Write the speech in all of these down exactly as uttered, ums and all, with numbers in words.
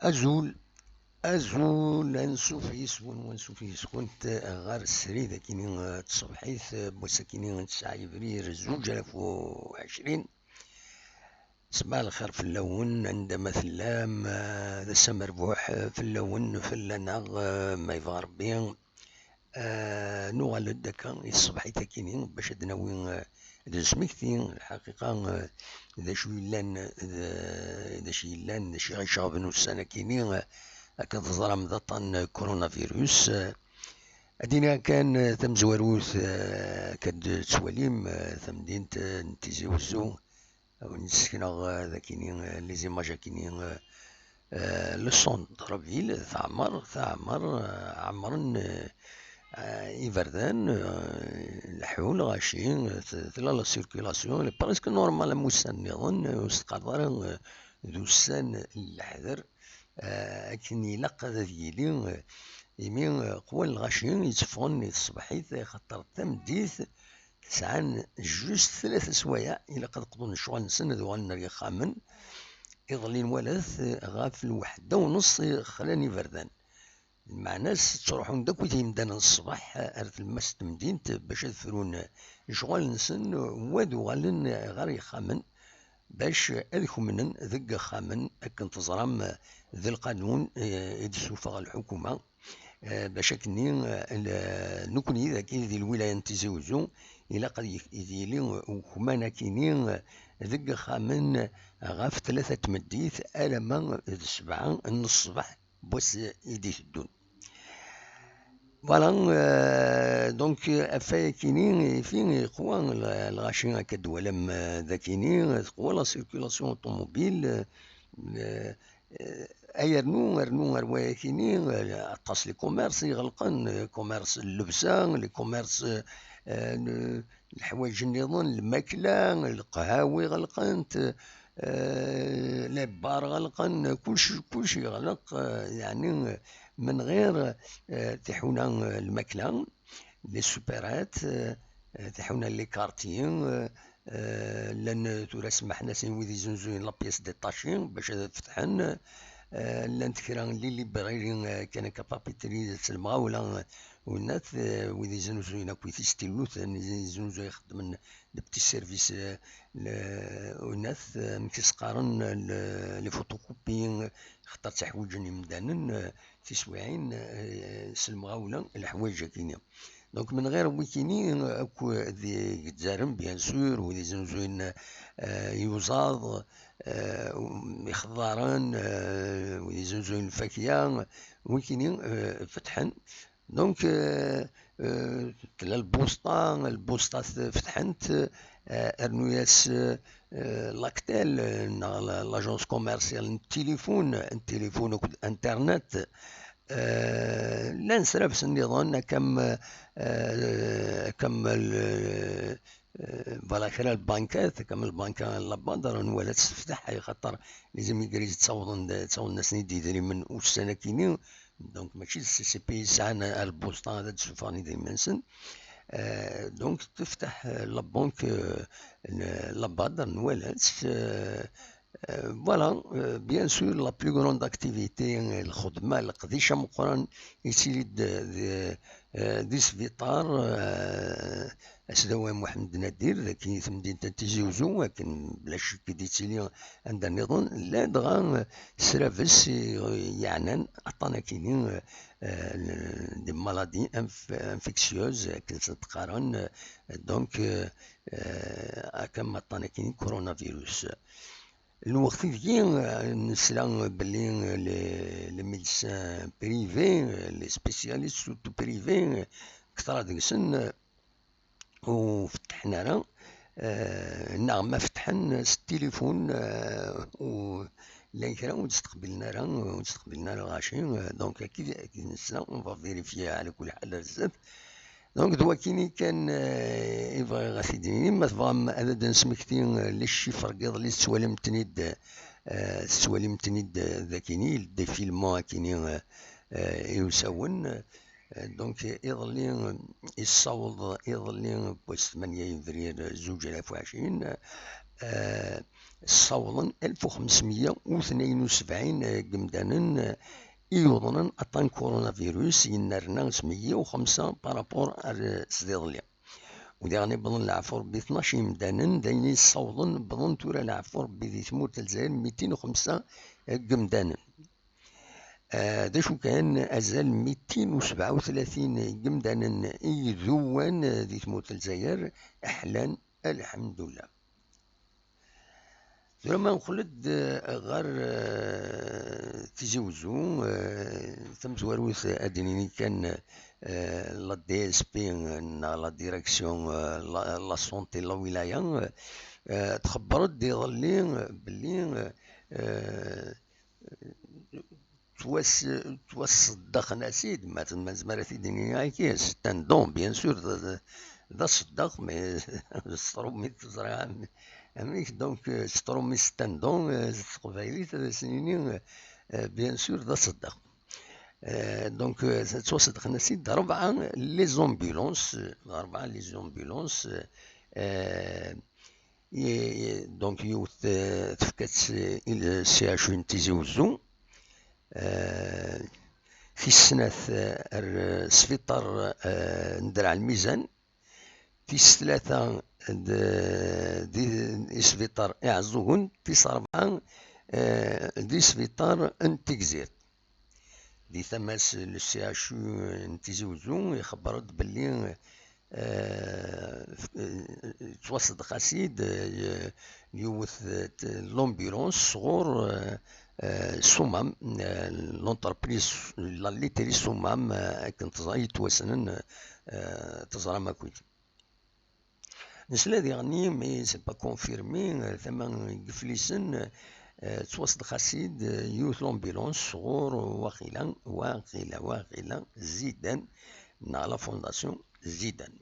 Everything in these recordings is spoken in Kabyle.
Azul, azul, ansuf yes-wen, wansuf yes-kent ɣer srid akini n tṣebḥit n wass akini n tesɛa yebrir zuǧ alaf u ɛecrin. Ṣbaḥ lxir fell-awen, anda ma tellam, eh, d ass amerbuḥ fell-awen, fell-aneɣ, eh, ma yebɣa Rebbi. Eh, nuɣal-d akka i tṣebḥit akini bac ad d-nawi, eh, d usmekti, lḥaqiqa, eh, d acu yellan, d, d acu yellan, d acu i ɣ-iceɣben ussan akini, eh, akken teẓram d aṭṭan n coronavirus. Eh, ad d-iniɣ kan, eh, tamezwarut, eh, akka d-tettwalim, eh, tamdint, eh, n Tizi Wezzu, a wen-d-ssekneɣ, eh, d akini, eh, les images akini, eh, eh, le centre ville, teɛmer, teɛmer, eh, ɛemren, eh, eh, iberdan, eh, leḥḥun, lɣaci, eh, t-, tella la circulation, elle est presque normale am ussan nniḍen, eh, ur s-teqqareḍ ara, eh, d ussan n leḥder, eh, akken ilaq ad yili, eh, imi, eh, qwan lɣaci yetteffɣen i tṣebḥit, axaṭer tameddit sɛan juste tlata swayeɛ ilaq ad qḍun lecɣal-nsen, ad uɣalen ar yixxamen. Iḍelli nwalat ɣef lweḥda u nneṣ i xlan iberdan. Lmeɛna-s ttruḥun-d akk yimdanen ṣṣbeḥ ar tlemmast n temdint bac ad frun lecɣal-nsen, u ad uɣalen ɣer yixxamen bac ad kemmlen deg yixxamen, akken teẓram d lqanun, eh, i d-tessufeɣ lḥukuma. Eh, bac akkenni, eh, l-, nekkni dagi di lwilaya n Tizi Wezzu, ilaq ad yif-, ad yili ukman akini, eh, deg yixxamen ɣef tlata n tmeddit alamma d sebɛa n ṣṣbeḥ n wass i d-iteddun. Voilà, eh, donc, eh, ɣef wayakini, ifi, iqwa l-, lɣaci akka d-twalam, eh, dakini, teqwa la circulation automobile, eh, eh, ay rnu, rnu ar wayakini, eh, aṭas les commerces iɣelqen, eh, commerce n llebsa, les commerces, eh, n-, leḥwayeǧ nniḍen, lmakla, lqehhawi ɣelqent, eh, les bars ɣelqen, kullec, kullec yeɣleq, eh, yeɛni, eh, من غير, eh, tiḥuna, eh, lmakla, les supérettes, eh, eh, tiḥuna les quartiers, eh, eh, llan tura smaḥen-asen wid izunzuyen la pièce détachée bac ad fetḥen, eh, llant kra n les librairies, eh, kan akka papeterie s lemɣawla, eh, winnat, eh, wid izunzuyen akk tistiluten, izunzuyen ixeddmen de petits services, eh, le-, winnat, eh, amek i s-qqaren, le-, les photocopies, xaṭer ttiḥwiǧen imdanen, eh, tiswiɛin, eh, s lemɣawla, leḥwayeǧ akini. Donc, من غير wikini, akk d igezzaren, bien sûr, wid izunzuyen, eh, iyuzaḍ, eh, ixeḍḍaren, eh, wid izunzuyen lfakya, wikini, eh, fetḥen. Donc, eh, eh, tella lbusṭa, lbusṭa t-, fetḥent, eh, rnu-yas, eh, l'Actel, eh, neɣ la-, l'agence commerciale n tilifun, n tilifun akked internet. Eh, llan srabes nniḍen, akka am, eh, akka am l-, eh, voilà, kra n lbankat, akka am lbanka n la banque, nwala-tt tefteḥ, ay xaṭer les immigrés ttawḍen-, ttawḍen-asen-id idrimen ussan akini, donc mačči d C C P i sɛan ar lbusṭa ad d-ssuffɣen idrimen-nsen. Eh, donc tefteḥ, eh, la banque, eh, n-, la banque, nwala-tt, eh, Euh, voilà, euh, bien sûr, la plus grande activité, euh, lxedma, leqdic ameqqran, yettili-d, euh, di, euh, di sbiṭar, euh, Asdawan Muḥemmed Nadir, dagi i temdint n Tizi Wezzu, akken bla ccek i d-yettili anda nniḍen, ladɣa, euh, srabes i, euh, yeɛnan aṭṭan akini, euh, euh, des maladies inf-, infectieuses, akken sent-qqaren, euh, donc, euh, euh, akka am aṭṭan akini coronavirus. Lweqt ideg, eh, nesla belli, eh, les, les médecins privés, eh, les spécialistes surtout privés, eh, kter deg-sen, eh, ur fettḥen ara, eh, neɣ ma fettḥen s tilifun, eh, u llan kra ur d-steqbilen ara, ur d-steqbilen ara lɣaci, eh, donc, akken, akken nesla, on va vérifier ɛla kulli ḥal ar zdat. Donc, d wakini kan, eh, i bɣiɣ ad t-id-nini. Ma tebɣam ad d-nesmekti, eh, les chiffres n yiḍelli, tettwalim-ten-id, eh, tettwalim-ten-id, eh, d akini, le défilement akini, eh, eh, i usawen. Eh, donc, iḍelli, eh, yessaweḍ, iḍelli, wass tmanya yebrir, eh, zuǧ alaf u ɛecrin, eh, ssawḍen alef u xemsmeyya u tnayen u sebɛin n yimdanen i yuḍnen aṭṭan n coronavirus, yennerna s meyya u xemsa par rapport ar sḍiḍelli. U diɣen i wwḍen leɛfu Rebbi tnac yimdanen, d ayen i yessawḍen wwḍen tura leɛfu Rebbi di tmurt n Lezzayer mitin u xemsa n yimdanen. Ah, d acu kan, azal mitin u sebɛa u tlatin n yimdanen i iduwan di tmurt n Lezzayer, ḥlan, lḥemdullah. Tura ma nqel-d, eh, ɣer, eh, Tizi Wezzu, eh, tamezwarut ad d-nini kan, eh, la D S P neɣ la direction, eh, la, la santé la wilaya, eh, txebber-d iḍelli, eh, belli, eh, ttwas-, ttwaṣeddqen-as-id, ma, ma nezmer ad t-id-nini akka, c'est un don, bien sûr, d, d, d aṣeddeq, mais s tṛumit teẓra am-, amek, donc, s tṛumit c'est un don, eh, s teqbaylit ad as-nini, eh, bien sûr, d aṣeddeq. Eh, donc, eh, ttwaṣeddqen-as-id rebɛa les ambulances, rebɛa les ambulances, eh, i, i, donc, yiwet, eh, tefka-tt i le C H U n Tizi Wezzu, eh, tis snat, eh, ar sbiṭar, eh, n Draɛ Lmizan, tis tlata d, di, i sbiṭar Iɛeẓẓugen, tis rebɛa, eh, di sbiṭar n Tigzirt. Di tama-s, le C H U n Tizi Wezzu ixebber-d belli, eh, ttwaṣeddeq-as-id, eh, yiwet, eh, l'ambulance sɣur, eh, eh, Sumam, eh, l'entreprise, la laiterie Sumam, eh, akken teẓra yettwassnen, eh, teẓram akk-it. Nesla diɣenni, mais c'est pas confirmé, eh, tama n Yiflisen, eh, ttwaṣeddeq-as-id, eh, yiwet l'ambulance sɣur waqila, waqila, waqila Zidane, neɣ la fondation Zidane.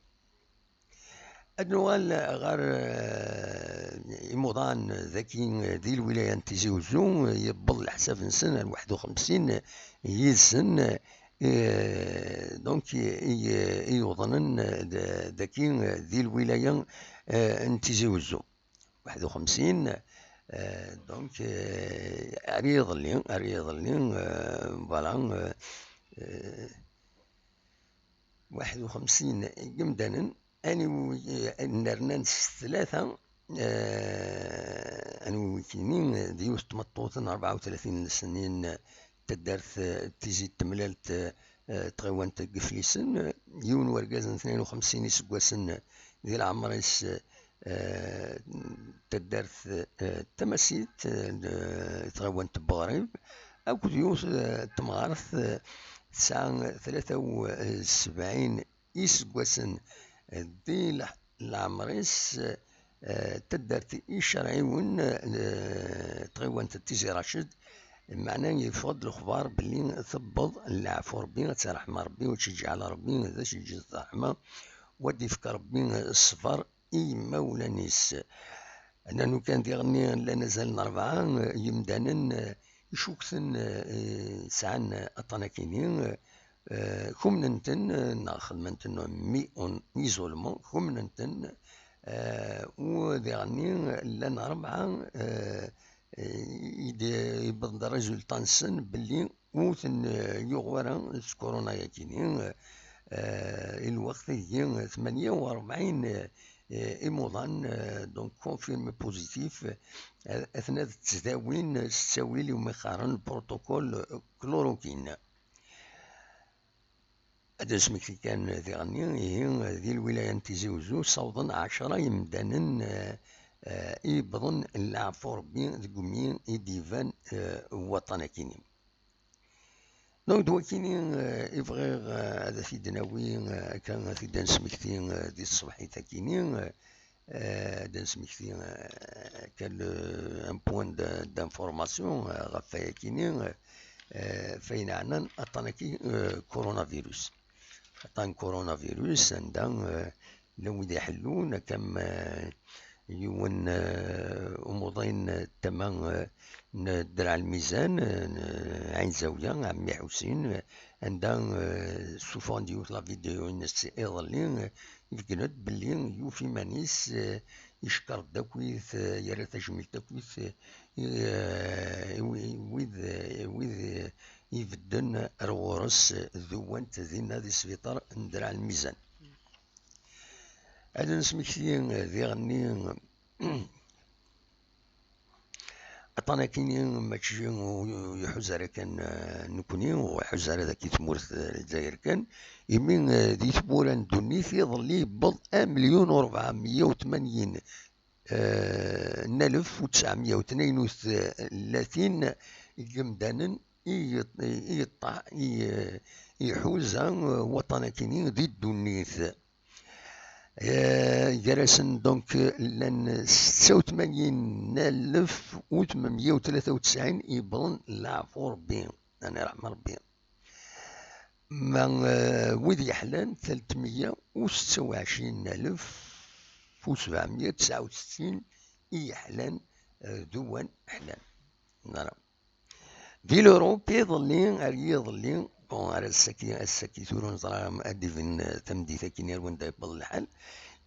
Ad nuɣal ɣer, eh, imuḍan daki, eh, di lwilaya n Tizi Wezzu, eh, yewweḍ leḥsab-nsen ar waḥed u xemsin yid-sen, eh, donc, i, i, i yuḍnen, eh, d-, daki, eh, di lwilaya, eh, n Tizi Wezzu. Waḥed u xemsin, eh, donc, eh, ar iḍelli, ar iḍelli, eh, voilà, eh, eh, waḥed u xemsin n yimdanen, anwi, eh, nnernan s tlata, eh, anwi wikini, d yiwet n tmeṭṭut n rebɛa u tlatin n snin, taddart, eh, Tizi Temlalt, eh, tɣiwant n Yiflisen, yiwen wergaz n tnayen u xemsin iseggasen di leɛmer-is, eh, taddart, eh, tamasit, eh, tɣiwant n Buɣrib, akked yiwet, eh, temɣart, eh, tesɛa tlata u sebɛin iseggasen di leḥ-, leɛmer-is, eh, taddart Icerɛiwen, eh, tɣiwant n Tizi Raced, meɛna yeffeɣ-d lexbar belli tewweḍ leɛfu Rebbi, ad tt-iṛḥem Rebbi, wa tt-iǧɛel Rebbi d acu yeǧǧet ṛṛeḥma, wa d-ifk Rebbi ṣṣber i yimawlan-is. Nnan kan diɣenni llan azal n rebɛa, eh, yimdanen, eh, icukten, eh, sɛan aṭṭan akini, eh, kumnen-ten, eh, neɣ xedmen-ten mi-, en isolement, kumnen-ten, eh, u diɣenni llan rebɛa, eh, eh, i d-, yewweḍ-d résultat-nsen belli ur ten, eh, yuɣ wara s corona-yakini, eh, i lweqt-agi, eh, tmanya u rebɛin, eh, imuḍan, eh, donc confirmés positifs, eh, atna d ttdawin s ttawil iwumi qqaren protocole chloroquine. Ad d-nesmekti kan diɣenni, ihi, di lwilaya n Tizi Wezzu, ssawḍen ɛecra yemdanen, eh, eh, i yewwḍen leɛfu Rebbi deg umi i d-iban, eh, waṭṭan-akini. Donc, d wakini, eh, i bɣiɣ, eh, ad t-id-nawi, eh, akka ad t-id-nesmekti, eh, di tṣebḥit-akini, eh, eh, ad d-nesmekti, eh, akka le, un point de, d'information, eh, ɣef wayakini, eh, eh, f ayen ɛnan aṭṭan-agi, eh, coronavirus. Aṭṭan coronavirus, anda, eh, llan wid iḥellun, akka am, eh, yiwen, eh, umuḍin, eh, tama, eh, n Draɛ Lmizan, eh, n Ɛin Zawiya, Ɛemmi Ḥusin, eh, anda, eh, ssufɣen-d yiwet la vidéo-ines iḍelli, eh, ibeggen-d belli yufa iman-is, eh, icekkeṛ-d akkit, yerra tajmilt akkit i, i, i wid, i wid ibedden ar ɣur-s, dewwant dinna di sbiṭar n Draɛ Lmizan. Ad nesmekti diɣenni aṭan akini mačči ur iḥuz ara kan, eh, nekkni, ur iḥuz ara dagi tmurt, eh, Lezzayer kan, imi, eh, di tmura n ddunit iḍelli yewweḍ amelyun u rebɛemya u tmanyin, eh, n alef u tesɛemya u tnayen u tlatin n yimdanen i, i, i yeṭṭa-, i, i iḥuza, eh, waṭan akini di ddunit. Eh, gar-asen, donc, llan setta u tmanyin n alef u tmenmya u tlata u tesɛin yewwḍen leɛfu Rebbi, yani, ṛeḥma Rebbi. Ma, eh, wid yeḥlan, tlatmya u setta u ɛecrin n alef u sebɛemya u tesɛa u settin i yeḥlan, eh, d uwan ḥlan. Voilà. Di l'Europe, iḍelli, ar yiḍelli, bon, ar ass-agi, ass-agi tura neẓra ad d-iban, eh, tameddit akkin ar wanda yewweḍ lḥal.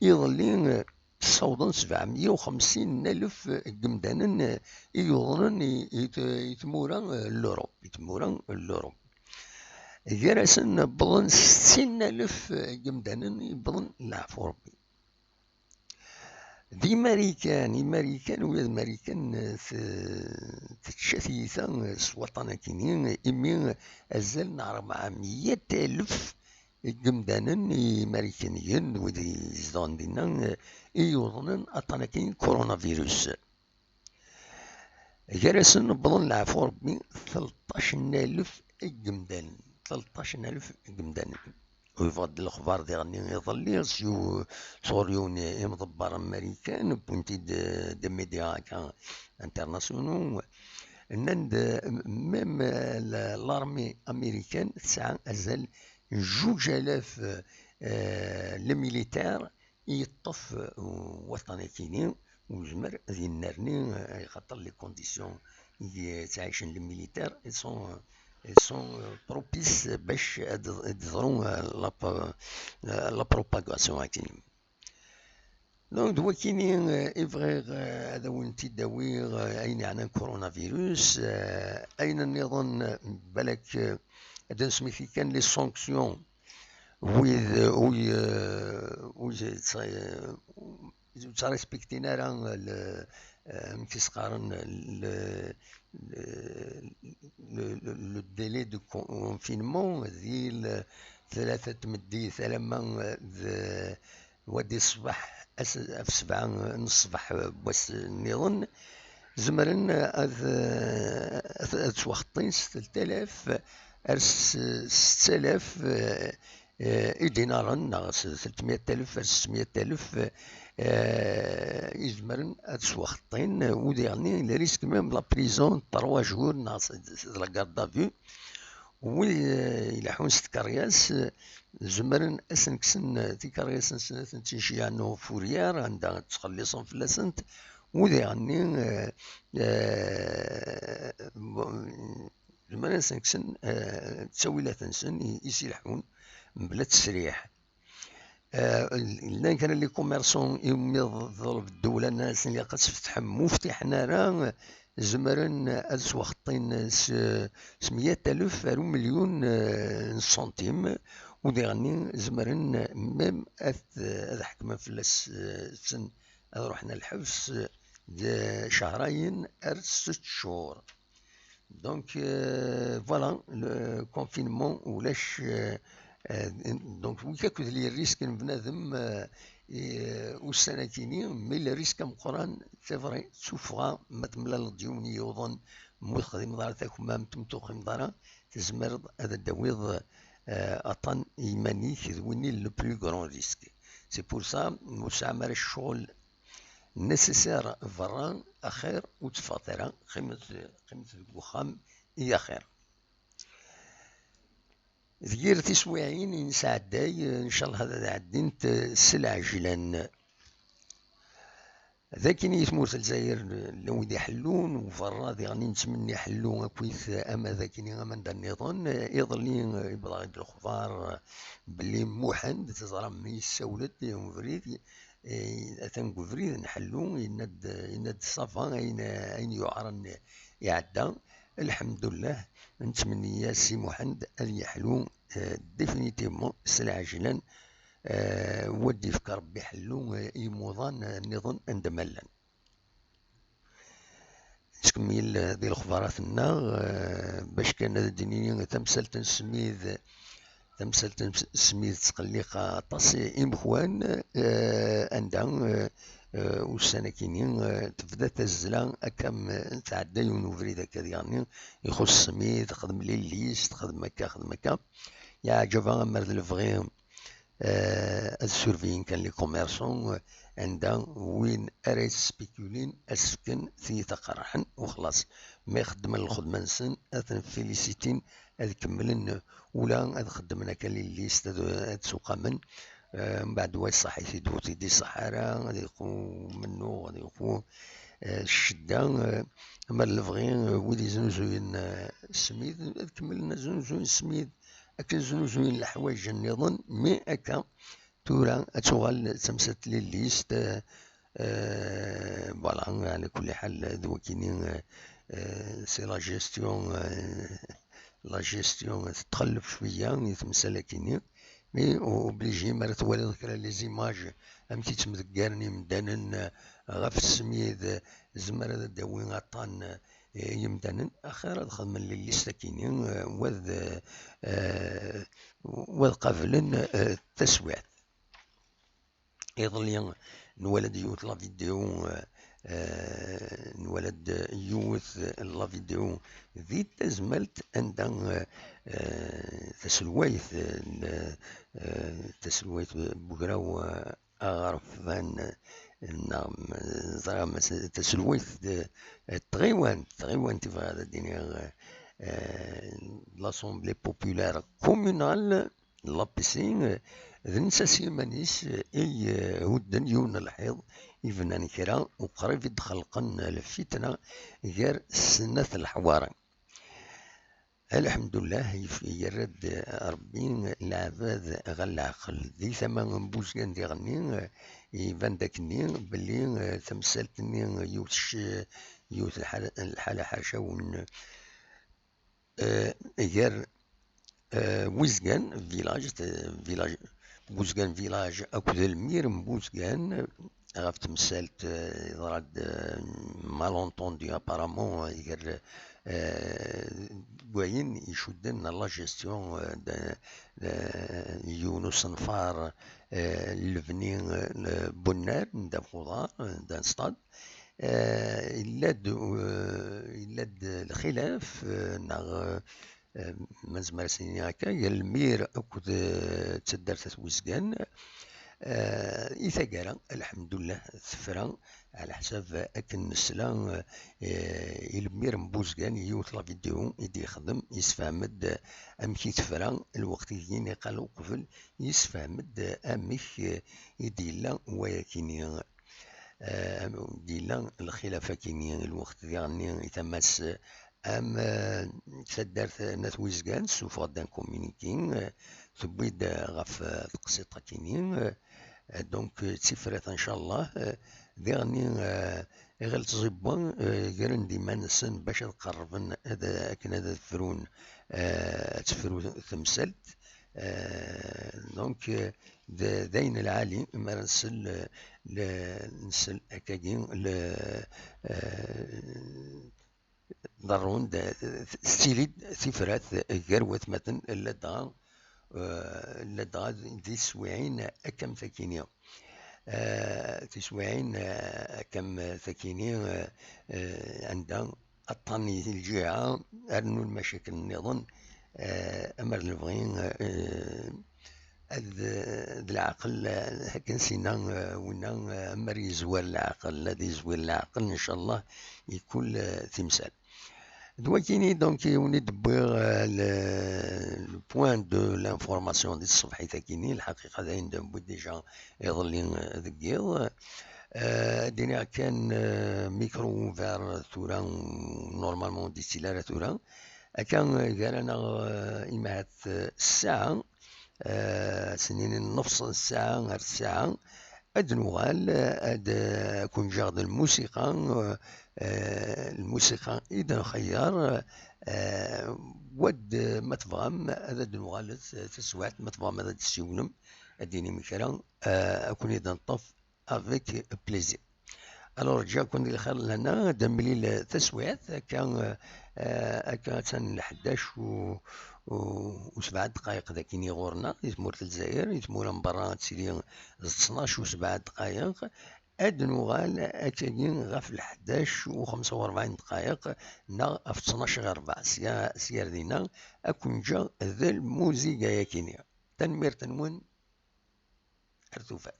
Iḍelli, eh, ssawḍen sebɛemya u xemsin n alef n yimdanen, eh, i yuḍnen i, i t-, i tmura, eh, n l'Europe, i tmura n l'Europe. Gar-asen, wwḍen settin n alef n yimdanen i yewwḍen leɛfu Rebbi. Di Marikan, i Marikan, ula d Marikan, eh, t-, tečča tiyita, eh, s waṭan akini, imi azal n rebɛemya alef n yimdanen imarikaniyen, d wid izedɣen dinna, eh, i yuḍnen aṭan akini coronavirus. Gar-asen wwḍen leɛfu Rebbi tleṭṭac n alef n yimdanen, tleṭṭac n alef n yimdanen. Ur yebɣa-d lexbar diɣen iḍelli s yiw-, sɣur yiwen imḍebber amarikan, wwin-t-id, eh, des médias akka internationaux. Nnan-d, eh, même, eh, la-, l'armée américaine tesɛa azal n juj alaf, eh, les militaires i yeṭṭef, eh, waṭan akini, ur yezmir ad yennerni, eh, xaṭer les conditions i ttɛicen les militaires, elles sont, elles sont, eh, propices bac ad, ad teḍru, eh, la p-, eh, la propagation akini. Donc, d wakini, eh, i bɣiɣ, eh, ad awen-t-id-awiɣ, eh, ayen yeɛnan coronavirus, eh, ayen nniḍen, eh, balak, eh, ad nesmekti kan les sanctions wid, eh, ur y-, eh, ur y-, ur ttrespektin ara le, eh, amek i s-qqaren, le, le, le, le, le délai de con-, confinement, di le, tlata n tmeddit alamma d, wadi ṣṣbeḥ, ass, ɣef sebɛa n ṣṣbeḥ n wass nniḍen, zemren ad, ad, ad ttwaxeṭṭin s telt alaf ar s-, setta alaf, eh, eh, idinaren, neɣ s telt mya alaf ar setta mya alaf, eh, izemren ad ttwaxeṭṭin, u diɣenni, le risque même la prison trois jours, neɣ s, s la garde à vue. Wid, eh, ileḥḥun s tkeryas, eh, zemren ad sen-kksen, eh, tikeryas-nsen, ad tent-id-ceyyɛen au fourrière, anda ttxelliṣen fell-asent, u diɣenni, eh, eh, zemren ad sen-kksen, eh, ttawilat-nsen i, i s-ileḥḥun mebla ttesriḥ. Eh, llan kra n les commerçants iwumi teḍleb ddewla, nnan-asen ilaq ad tfetḥem, ur ftiḥen ara, zemren ad ttwaxeṭṭin s, s mya alaf ar umilyun, eh, n ṣṣantim, u diɣenni zemren même ad, ad ḥekmen fell-asen, ad ruḥen ar lḥebs d cehrayen ar sett cchur. Donc, euh, voilà, le confinement ulac, euh, euh, donc, wi akk d les risques n bnadem, euh, i, euh, ussan-akini, mais le risque ameqqran, c'est vrai, d tuffɣa, ma temlaleḍ d yiwen i yuḍen, ma ur texdimeḍ ara takmamt, ma ur tuqimeḍ ara, tzemreḍ ad d-tawiḍ, euh, aṭṭan i yiman-ik, d win i le plus grand risque. C'est pour ça, ur tesɛam ara ccɣel nécessaire berra, axir ur teffɣet ara, qqimet, qqimet deg uxxam i axir. D yir tiswiɛin i nesɛedday, ncallah ad ɛeddint s lɛejlan. D akken i tmurt n Lezzayer llan wid iḥellun, u berra diɣen i nettmenni ḥellu akkit ama d akken ama anda nniḍen. Iḍelli, eh, yewweḍ-aɣ-d lexbar, eh, belli Muḥend, teẓram mi yessawel-d i ubrid, Eh, atan deg ubrid n ḥellu, yenna-d, yenna-d ça va, ayen, ayen yuɛren iɛedda. Lḥemdullah, nettmenni-yas i Muḥend ad yeḥlu, eh, définitivement, s lɛejlan, eh, u ad d-yefk Rebbi ḥellu, eh, i yimuḍan, eh, nniḍen anda ma llan. Nettkemmil di lexbarat-nneɣ, eh, bac kan ad d-nini tamsalt n Smid, tamsalt n Smid tettqelliq aṭas imekwan, eh, anda, eh, eh, ussan akini, eh, tebda tazzla akka, m-, tɛedda yiwen ubrid akka diɣenni ixuṣṣ Smid, xdem lilist, xdem akka, xdem akka. Yeɛǧeb-aɣ ammer d lebɣi, eh, ad surveillen kan les commerçants, eh, anda win ara yesspikulin ad s-fken tiyita qerrḥen u xlaṣ. Ma ixeddmen lxedma-nsen, ad ten-féliciter, ad kemmlen, ula ad xeddmen akka lilist, ad, ad ttuqamen. Eh, mbeɛd wa iṣaḥ-it-id, ur t-id-iṣaḥ ara, ad iqu umennuɣ, ad iqu, eh, ccedda, eh, ama d lebɣi, eh, wid iznuzuyen, eh, smid, ad kemmlen ad znuzuyen smid, akken znuzuyen leḥwayeǧ nniḍen, mais akka tura ad tuɣal d tamsalt lilist, eh, eh, voilà, ɛla kulli ḥal, d wakini, eh, eh, c'est la gestion, eh, la gestion tettxellef cwiya i temsal akini, mais obligé, mi ara twaliḍ kra les images, amek i ttmdeggaren imdanen, eh, ɣef smid, eh, zemmer ad d-awi aṭṭan, eh, yimdanen, axir ad xedmen lilist akini, eh, wad, eh, wad qablen, eh, taswiɛt. Iḍelli nwala-d yiwet la vidéo, eh, eh, nwala-d yiwet la vidéo di tazmalt anda, eh, eh, taselwayt, eh, n, eh, taselwayt n ugraw, eh, aɣerfan, neɣ, ẓriɣ, taselwayt d, d tɣiwant, tɣiwant i bɣiɣ ad d-iniɣ, eh, l'Assemblée populaire communale, l'A P C, d netta s yiman-is i ihudden yiwen n lḥiḍ, ibnan kra, u qrib i d-xelqen lfitna gar snat leḥwari. Alḥemdullah, yef-, yerra-d Rebbi leɛbad ɣer leɛqel. Di tama n Buzgan diɣenni, iban-d akkenni belli, eh, tamsalt-nni yiwet c-, yiwet lḥal-, lḥala ḥaca wen-, eh, gar, eh, Wizgan village, t-, village, Buzgan village akked lmir n Buzgan, ɣef temsalt, eh, yeḍra-d, eh, malentendu apparemment, eh, gar, eh, wayen icudden la gestion, eh, de, de, yiwen usenfar, eh, lebni, eh, n Bunnar, n ddabex uḍar, eh, d'un stade. Eh, yella-d, eh, yella-d lxilaf, eh, neɣ, eh, eh, ma nezmer ad s-nini akka, gar lmir akked, eh, taddart At Wizgan. Eh, i taggara, alḥemdullah, tefra, ɛla ḥsab akken nesla, eh, i lmir n Buzgan, yiwet la vidéo i d-yexdem, yessefhem-d amek i tefra lweqt i d-yini qal uqbel, yessefhem-d amek, eh, i d-yella wayakini, eh, d-yella lxilaf akini lweqt diɣenni i tama-s, am, eh, taddart n At Wizgan tessuffeɣ-d un communiqué, eh, tewwi-d, eh, ɣef, eh, teqsiṭ akini, eh, donc, eh, d tifrat, ncallah, eh, diɣenni, eh, iɣil tẓibwa, eh, gren-d iman-nsen bac ad qerrben ad, akken ad frun, eh, ad tefru temsalt. Eh, donc, eh, d, d ayen lɛali mi ara nsel, eh, le, nsel akkagi, le, eh, ḍerrun-d, eh, tettili-d tifrat gar watmaten, ladɣa, eh, ladɣa di teswiɛin akka am takini. Eh, tiswiɛin, eh, akka am takini, eh, eh, anda aṭṭan i lǧiha, rnu lmacakil nniḍen, eh, amer d lebɣi, eh, ad, d leɛqel, eh, akken sina, eh, winna, eh, amer yezwar leɛqel, ad yezwir leɛqel, ncallah, i kul, eh, timsal. D wakini, donc, i wen-id-wwiɣ, eh, le, le point de l'information di tṣebḥit-akini, lḥaqiqa d ayen d-newwi déjà iḍelli, eh, deg yiḍ. Eh, ad d-iniɣ kan, eh, micro ouvert tura, normalement ur d-yettili ara tura. Akka, eh, gar-aneɣ, eh, imahat, eh, ssaɛa, eh, ad s-nini nnefṣ n ssaɛa ar ssaɛa, Ad nuɣal, ad, eh, kun-ǧǧeɣ d lmusiqa, eh, lmusiqa i d-nxeyyer, eh, wad ma tebɣam ad d-nuɣalet taswiɛt, ma tebɣam ad d-tessiwlem, ad d-tinim kra, eh, ad kun-id-neṭṭef avec plaisir. Alors, ǧǧiɣ-kun di lxir lehna, ad d-nemlil taswiɛt, akka, eh, akka attan lḥdac u, u, u sebɛa ddqayeq dagi ɣur-neɣ, di tmurt n Lezzayer, di tmura n berra ad tili d ttnac u sebɛa ddqayeq, ad nuɣal akkagi ɣef lḥdac u xemsa u rebɛin ddqayeq, neɣ ɣef ttnac ɣer rebɛa, sya, sya ar dinna, ad kun-ǧǧeɣ d lmuziga-yagi-ni. Tanemmirt-nwen, ar tufat.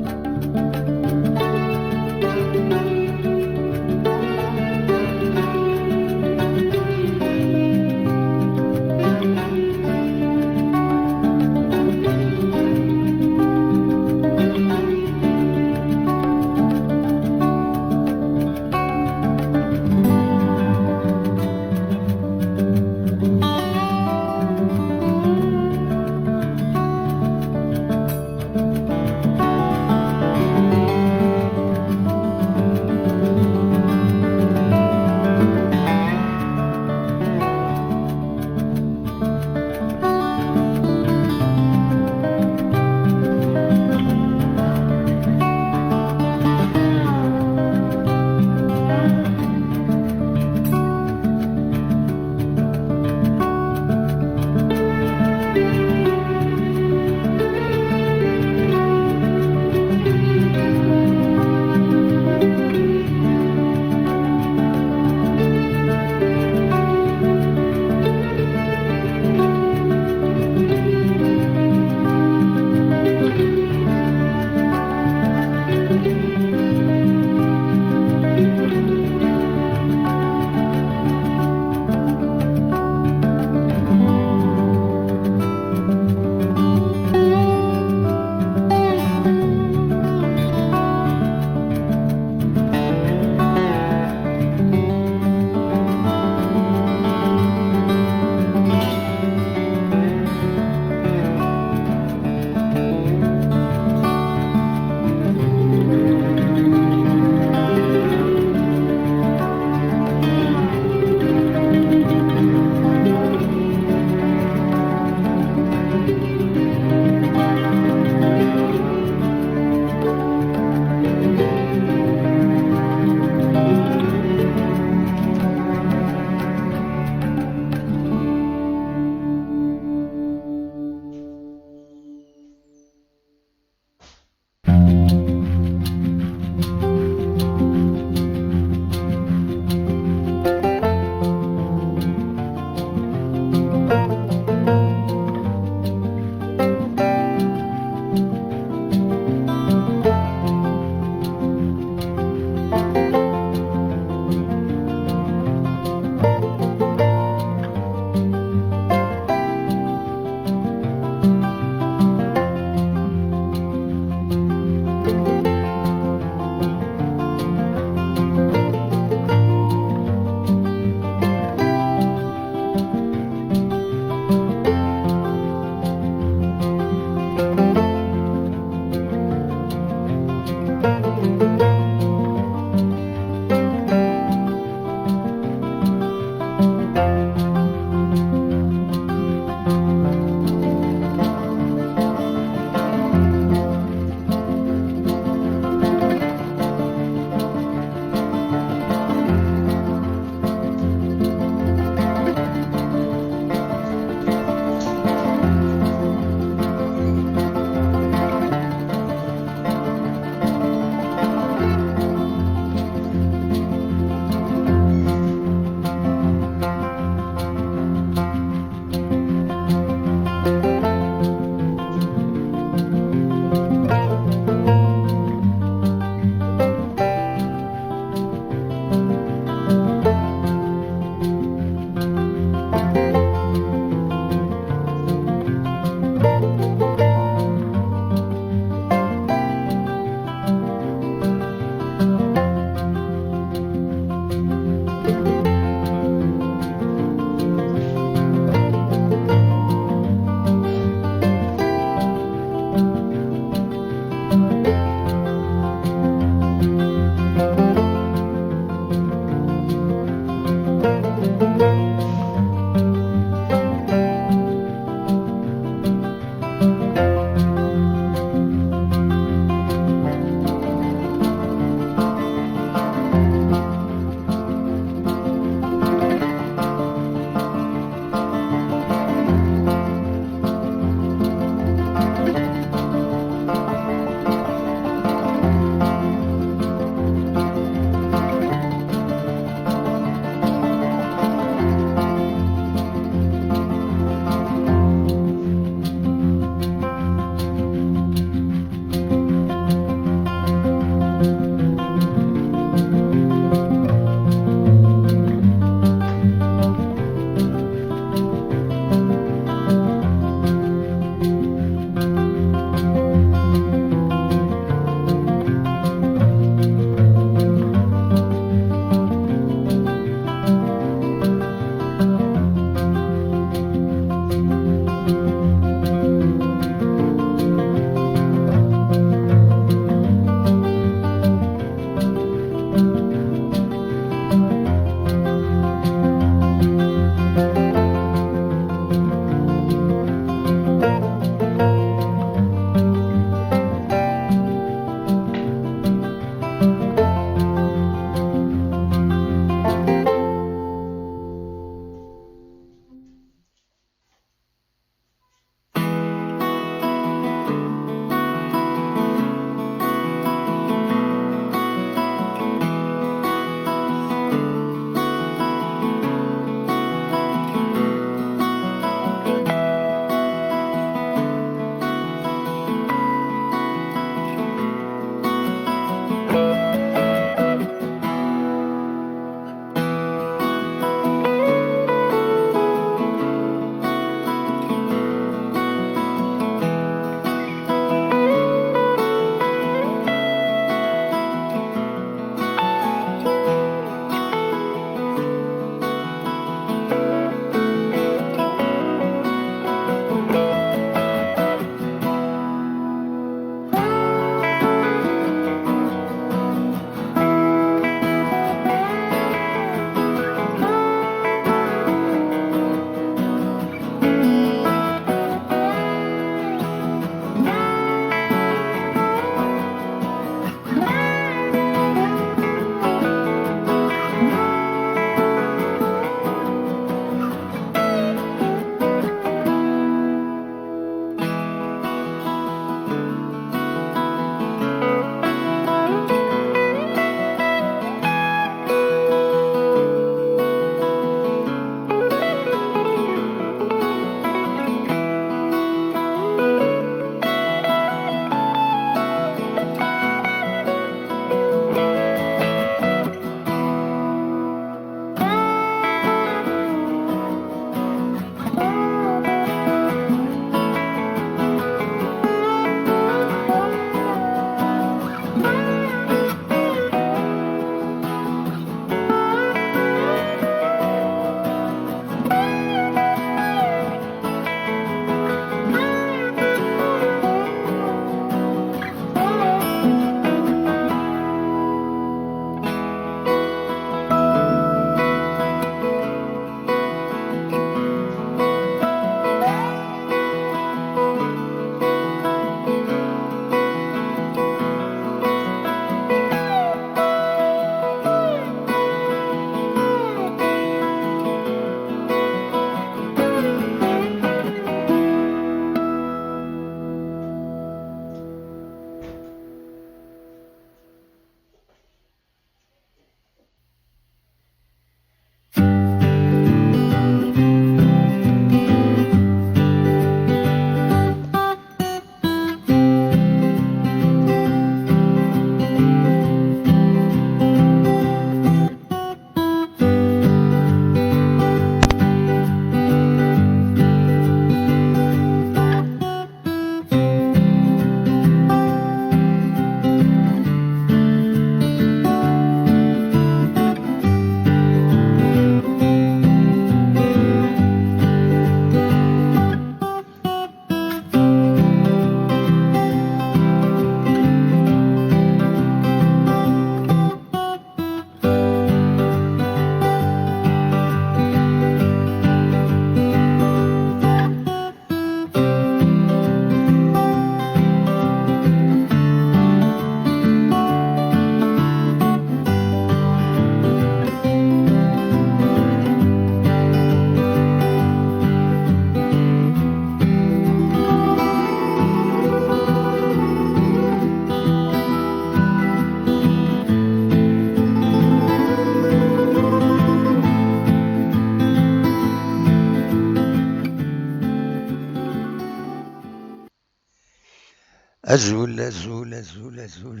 Azul, azul, azul, azul.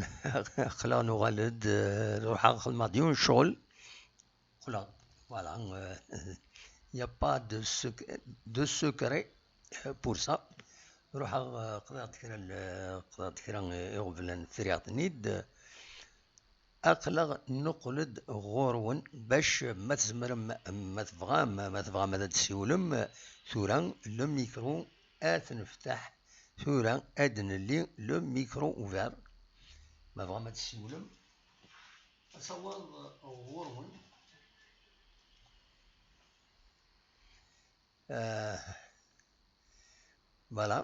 Aql-aɣ nuɣal-d, euh, ruḥeɣ xedmeɣ-d yiwen ccɣel. Qqleɣ, voilà, euh, y a pas de sec-, de secret, euh, pour ça. Ruḥeɣ, euh, qḍiɣ-d kra n-, qḍiɣ-d kra, euh, iɣeblan, friɣ-ten-id. Aql-aɣ nuqel-d ɣur-wen bac ma tzemrem, ma tebɣam, ma tebɣam ad d-tessiwlem, tura le micro ad t-nefteḥ, tura ad nelli le micro ouvert. Ma tebɣam ad d-tessiwlem, asawaḍ ɣur-wen. Euh, voilà.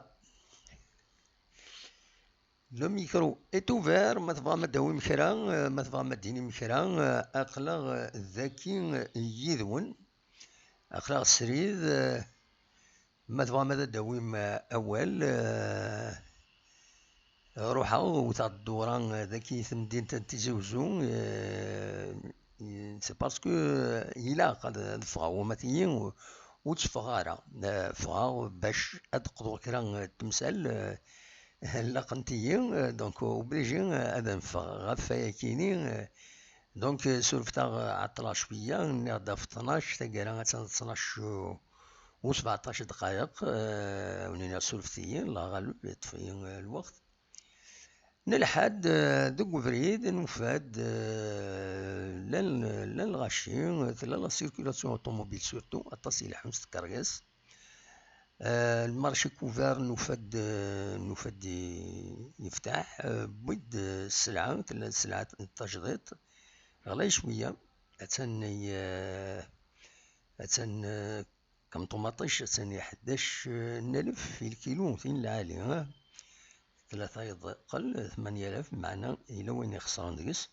Le micro est ouvert, ma tebɣam ad d-tawim kra, euh, ma tebɣam ad d-tinim kra, euh, aql-aɣ, euh, daki, euh, yid-wen. Aql-aɣ srid, euh, ma tebɣam ad d-tawim, euh, awal, euh, ruḥeɣ, wteɣ ddura, euh, daki i temdint n Tizi Uzzu, euh, c'est parce que, euh, ilaq ad, ad ffɣeɣ, wama tigi, ur, ur tteffɣeɣ ara. Euh, ffɣeɣ bac ad d-qḍuɣ kra, euh, n temsal, euh, laqent-iyi, euh, donc, euh, obligé, euh, ad neffeɣ ɣef wayakini, euh, donc, euh, surfet-aɣ, euh, ɛeṭṭleɣ cwiya, nniɣ-d ɣef ṭnac, taggara attan d ṭnac, euh, u sbeɛṭac dqayeq, euh, wen-iniɣ surfet-iyi, Allah ɣaleb, yeṭṭef-iyi, euh, lweqt. Nelḥa-d, euh, deg ubrid, nufa-d, euh, llan, llan lɣaci, tella la circulation automobile surtout, aṭas i ileḥḥun s tkeryas. Euh, le marché couvert nufa-d, euh, nufa-d i-, yeftaḥ, euh, wwi-d, euh, sselɛa, tella sselɛa n tajdiṭ, ɣlay cwiya, attan, euh, attan, euh, comme ṭumaṭic, attan i ḥdac n alef i lkilu, tin lɛali, ha? Tlata yeqqel tmanya alaf, meɛna yella wayen ixesren deg-s.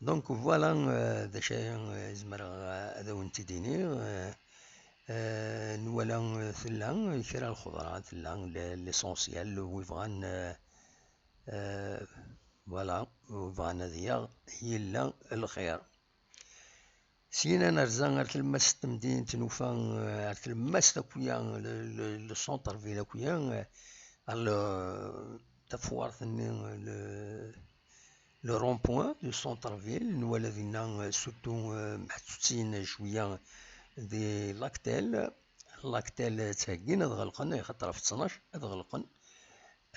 Donc voilà, euh, d acu ay, euh, zemreɣ, euh, ad awen-t-id-iniɣ. Euh, euh, nwala, euh, tella, euh, kra lxeḍra, tella l-, l'essentiel, wi bɣan, euh, euh, voilà, wi bɣan ad yaɣ, yella lxir. Syin ad nerza ar tlemmast n temdint, nufa, euh, ar tlemmast akya, le, le, le centre-ville akya, euh, ar le, tafwart-nni, le, le rond-point du centre-ville, nwala dinna, euh, surtout, euh, mḥettutin cwiya di Lactel. Lactel ttheggin ad ɣelqen, axaṭer ɣef ttnac ad ɣelqen.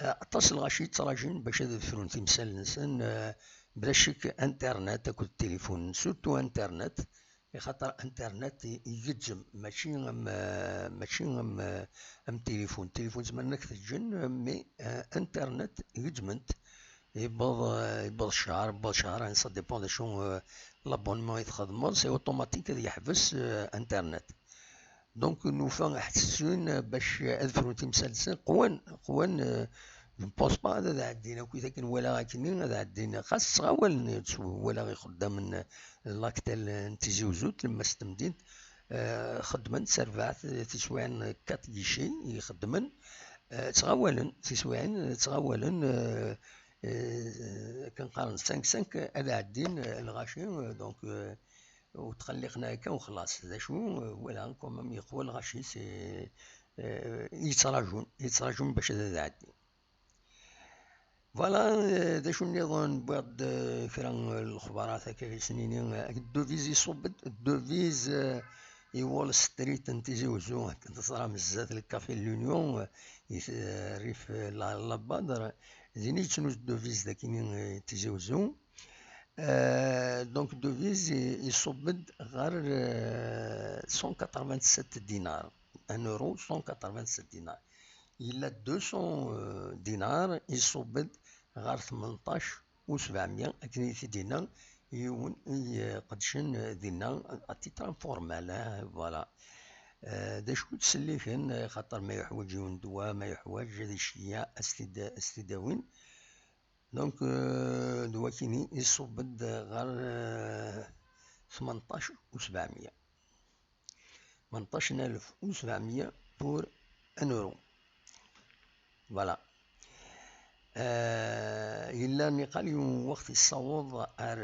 Eh, aṭas n lɣaci yettraǧun bac ad frun timsal-nsen, eh, bla ccek internet akked tilifun, surtout internet, axaṭer internet i-, igezzem, mačči am, eh, mačči am, eh, am tilifun. Tilifun zemren ad k-teǧǧen, mais, eh, internet gezzmen-t. Yewweḍ, eh, yewweḍ ccher, yewweḍ ccher, ça dépend d acu, eh, l'abonnement i txedmeḍ, c'est automatique ad yeḥbes, eh, internet. Donc, nufa ḥettun bac ad frun timsal-nsen, qwan, qwan, euh, je ne pense pas ad, ad ɛeddin akk, akken walaɣ akkenni, ad ɛeddin, xas ttɣawalen, walaɣ ixeddamen n Lactel n Tizi Uzzu, tlemmast n temdint, euh, xeddmen s terbaɛt, tiswiɛin quatre guichets i xeddmen, euh, ttɣawalen, tiswiɛin, ttɣawalen, euh, euh, akken qqaren cinq cinq, ad ɛeddin, euh, lɣaci, euh, donc, euh, ur ttqelliqen ara akka u xlaṣ. D acu, euh, voilà, quand même, yeqwa lɣaci, c'est, euh, yettraǧun, yettraǧun bac ad, ad ɛeddin. Voilà, euh, d acu nniḍen, wwiɣ-d, euh, kra n lexbarat akka i s-nini, euh, devise iṣubb-d, devise, euh, i Wall Street n Tizi Uzzu, akken teẓram zdat le Café de l'Union, euh, i, euh, rrif, euh, la, la Badr, din i yettnuz devise d akini, euh, Tizi Uzzu. Euh, donc, devise i-, iṣubb-d ɣer, euh, cent quatre-vingt-sept dinars. Un euro, cent quatre-vingt-sept dinars. Yella deux cents, euh, dinars, iṣubb-d ɣer tmenṭac u sebɛemya, akken i t-id-yenna yiwen i iqeddcen dinna, à titre informel, hein, voilà. Euh, d acu i ttselliken, xaṭer ma yeḥwaǧ yiwen ddwa, ma yeḥwaǧ ad iceyyeɛ, ad s-t-id-, ad s-t-id-awin. Donc, euh, d wakini iṣubb-d ɣer, euh, tmenṭac u sebɛemya. Tmenṭac n alef u sebɛemya pour un euro. Voilà. Euh, yella niqal yiwen wext yessaweḍ ar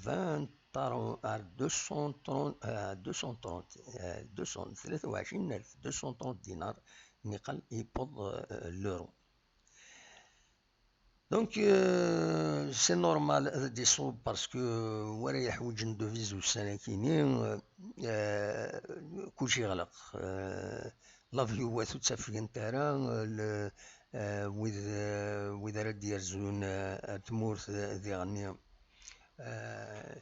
vingt, ar deux cent trente, euh, deux cent trente, euh, deux cents, tlata u ɛecrin alef, deux cent trente dinars. niqal yewweḍ, euh, l'euro. Donc, euh, c'est normal ad d-iṣub parce que wara yeḥwiǧen devise ussan-akini, euh, kulci yeɣleq. Euh, l'avion-wat ur ttafgent ara, euh, le, euh, wid, euh, wid ara d-yerzun, euh, ar tmurt, euh, diɣenni, euh,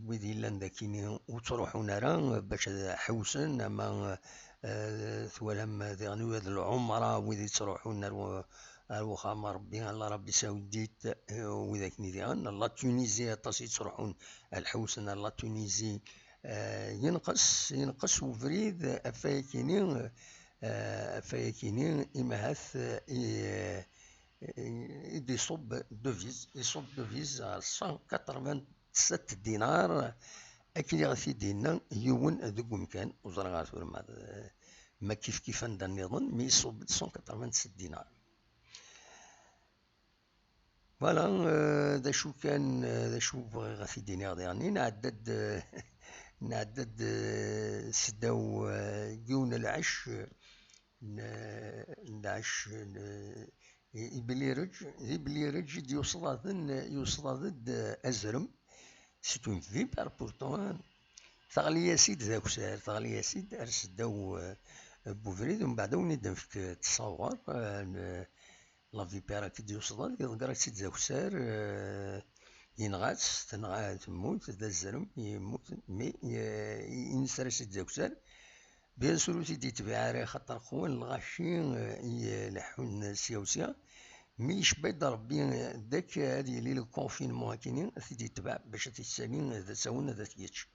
wid yellan dakini ur ttruḥun ara bac ad ḥewsen, ama, eh, twalam diɣen wid lɛumra, wid yettruḥun ar wa-, ar uxxam n Ṛebbi, Allah Ṛebbi sawdit, eh, wid akni diɣen. La Tunisie, aṭas i yettruḥun ad ḥewsen ar la Tunisie. Eh, yenqes, yenqes ubrid ɣef wayakini, eh, ɣef wayakini, imahat, eh, i, i, i d-iṣubb devise, iṣubb devise ɣer cent quatre-vingt-sept dinars, akken i ɣ-t-id-yenna yiwen deg umkan, ur ẓriɣ ara tura ma, ma kif kif anda nniḍen, mi iṣubb-d cent quatre-vingt-sept dinars. Voilà, euh, d acu kan, euh, d acu bɣiɣ ad t-id-iniɣ diɣenni, nɛedda-d, euh, nɛedda-d, euh, seddaw, euh, yiwen n lɛecc, n, n lɛecc, n, i, i Belireǧ, di Belireǧ i d-yuṣladen, yuṣlad-d, euh, azrem, c'est une vipère pourtant, hein. Teɣli-as-id d akessar, teɣli-as-id ar seddaw, euh, n ubrid, umbeɛd ad wen-id-nefk ttṣawar, euh, n, la vipère akka d-yuṣladen, iḍegger-itt-id d akessar, euh, yenɣa-tt, tenɣa, temmut, d azrem, yemmut, mais, euh, i, inesser-as-id d akessar. Bien sûr, ur t-id-yetbiɛ ara, axaṭer qwan lɣaci, euh, i, euh, leḥḥun sya u sya. Mi yecba-d Ṛebbi, euh, dak ad yili le confinement akini, ad t-id-yetbeɛ bac ad t-yessali, euh, d asawen ad t-yečč.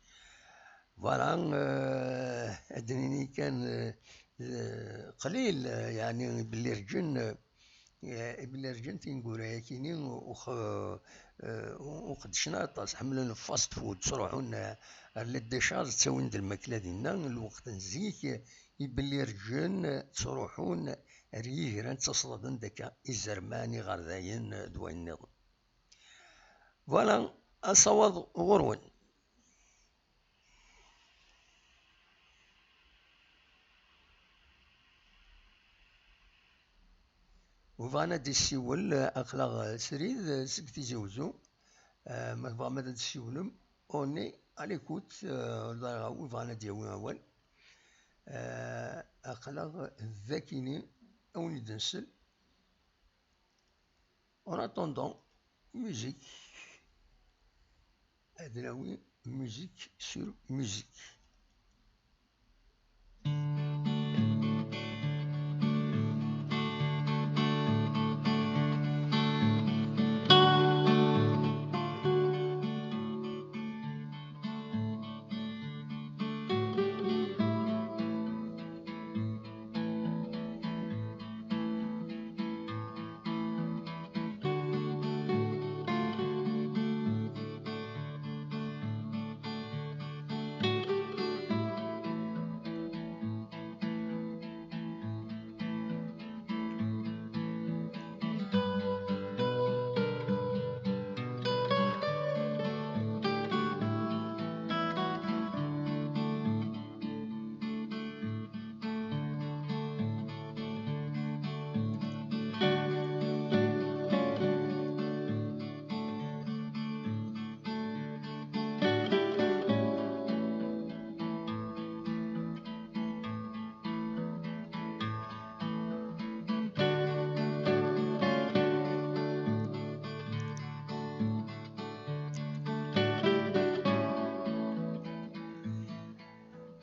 Voilà, euh, ad d-nini kan, euh, euh, qlil, euh, yeɛni belli rǧen, euh, Eh, belli rǧan tineggura-yakini ur x-, eh, ur qeddcen aṭas, ḥemmlen fast food, ttruḥun, eh, ar la décharge, ttawin-d lmakla dinna, lweqt n zik, eh, i belli rǧan, eh, ttruḥun ar yigra, ttaṣladen-d akka izerman, iɣerdayen, eh, d wayen nniḍen. Voilà, asawaḍ ɣur-wen. Webɣan ad d-issiwel, aql-aɣ srid seg Tizi Wezzu. Eh, ma tebɣam ad d-tessiwlem, on est à l'écoute, eh, webɣan ad d-yawi awal. Eh, aql-aɣ dakini, a wen-id-nsel. En attendant, musique. Ad nawi musique sur musique.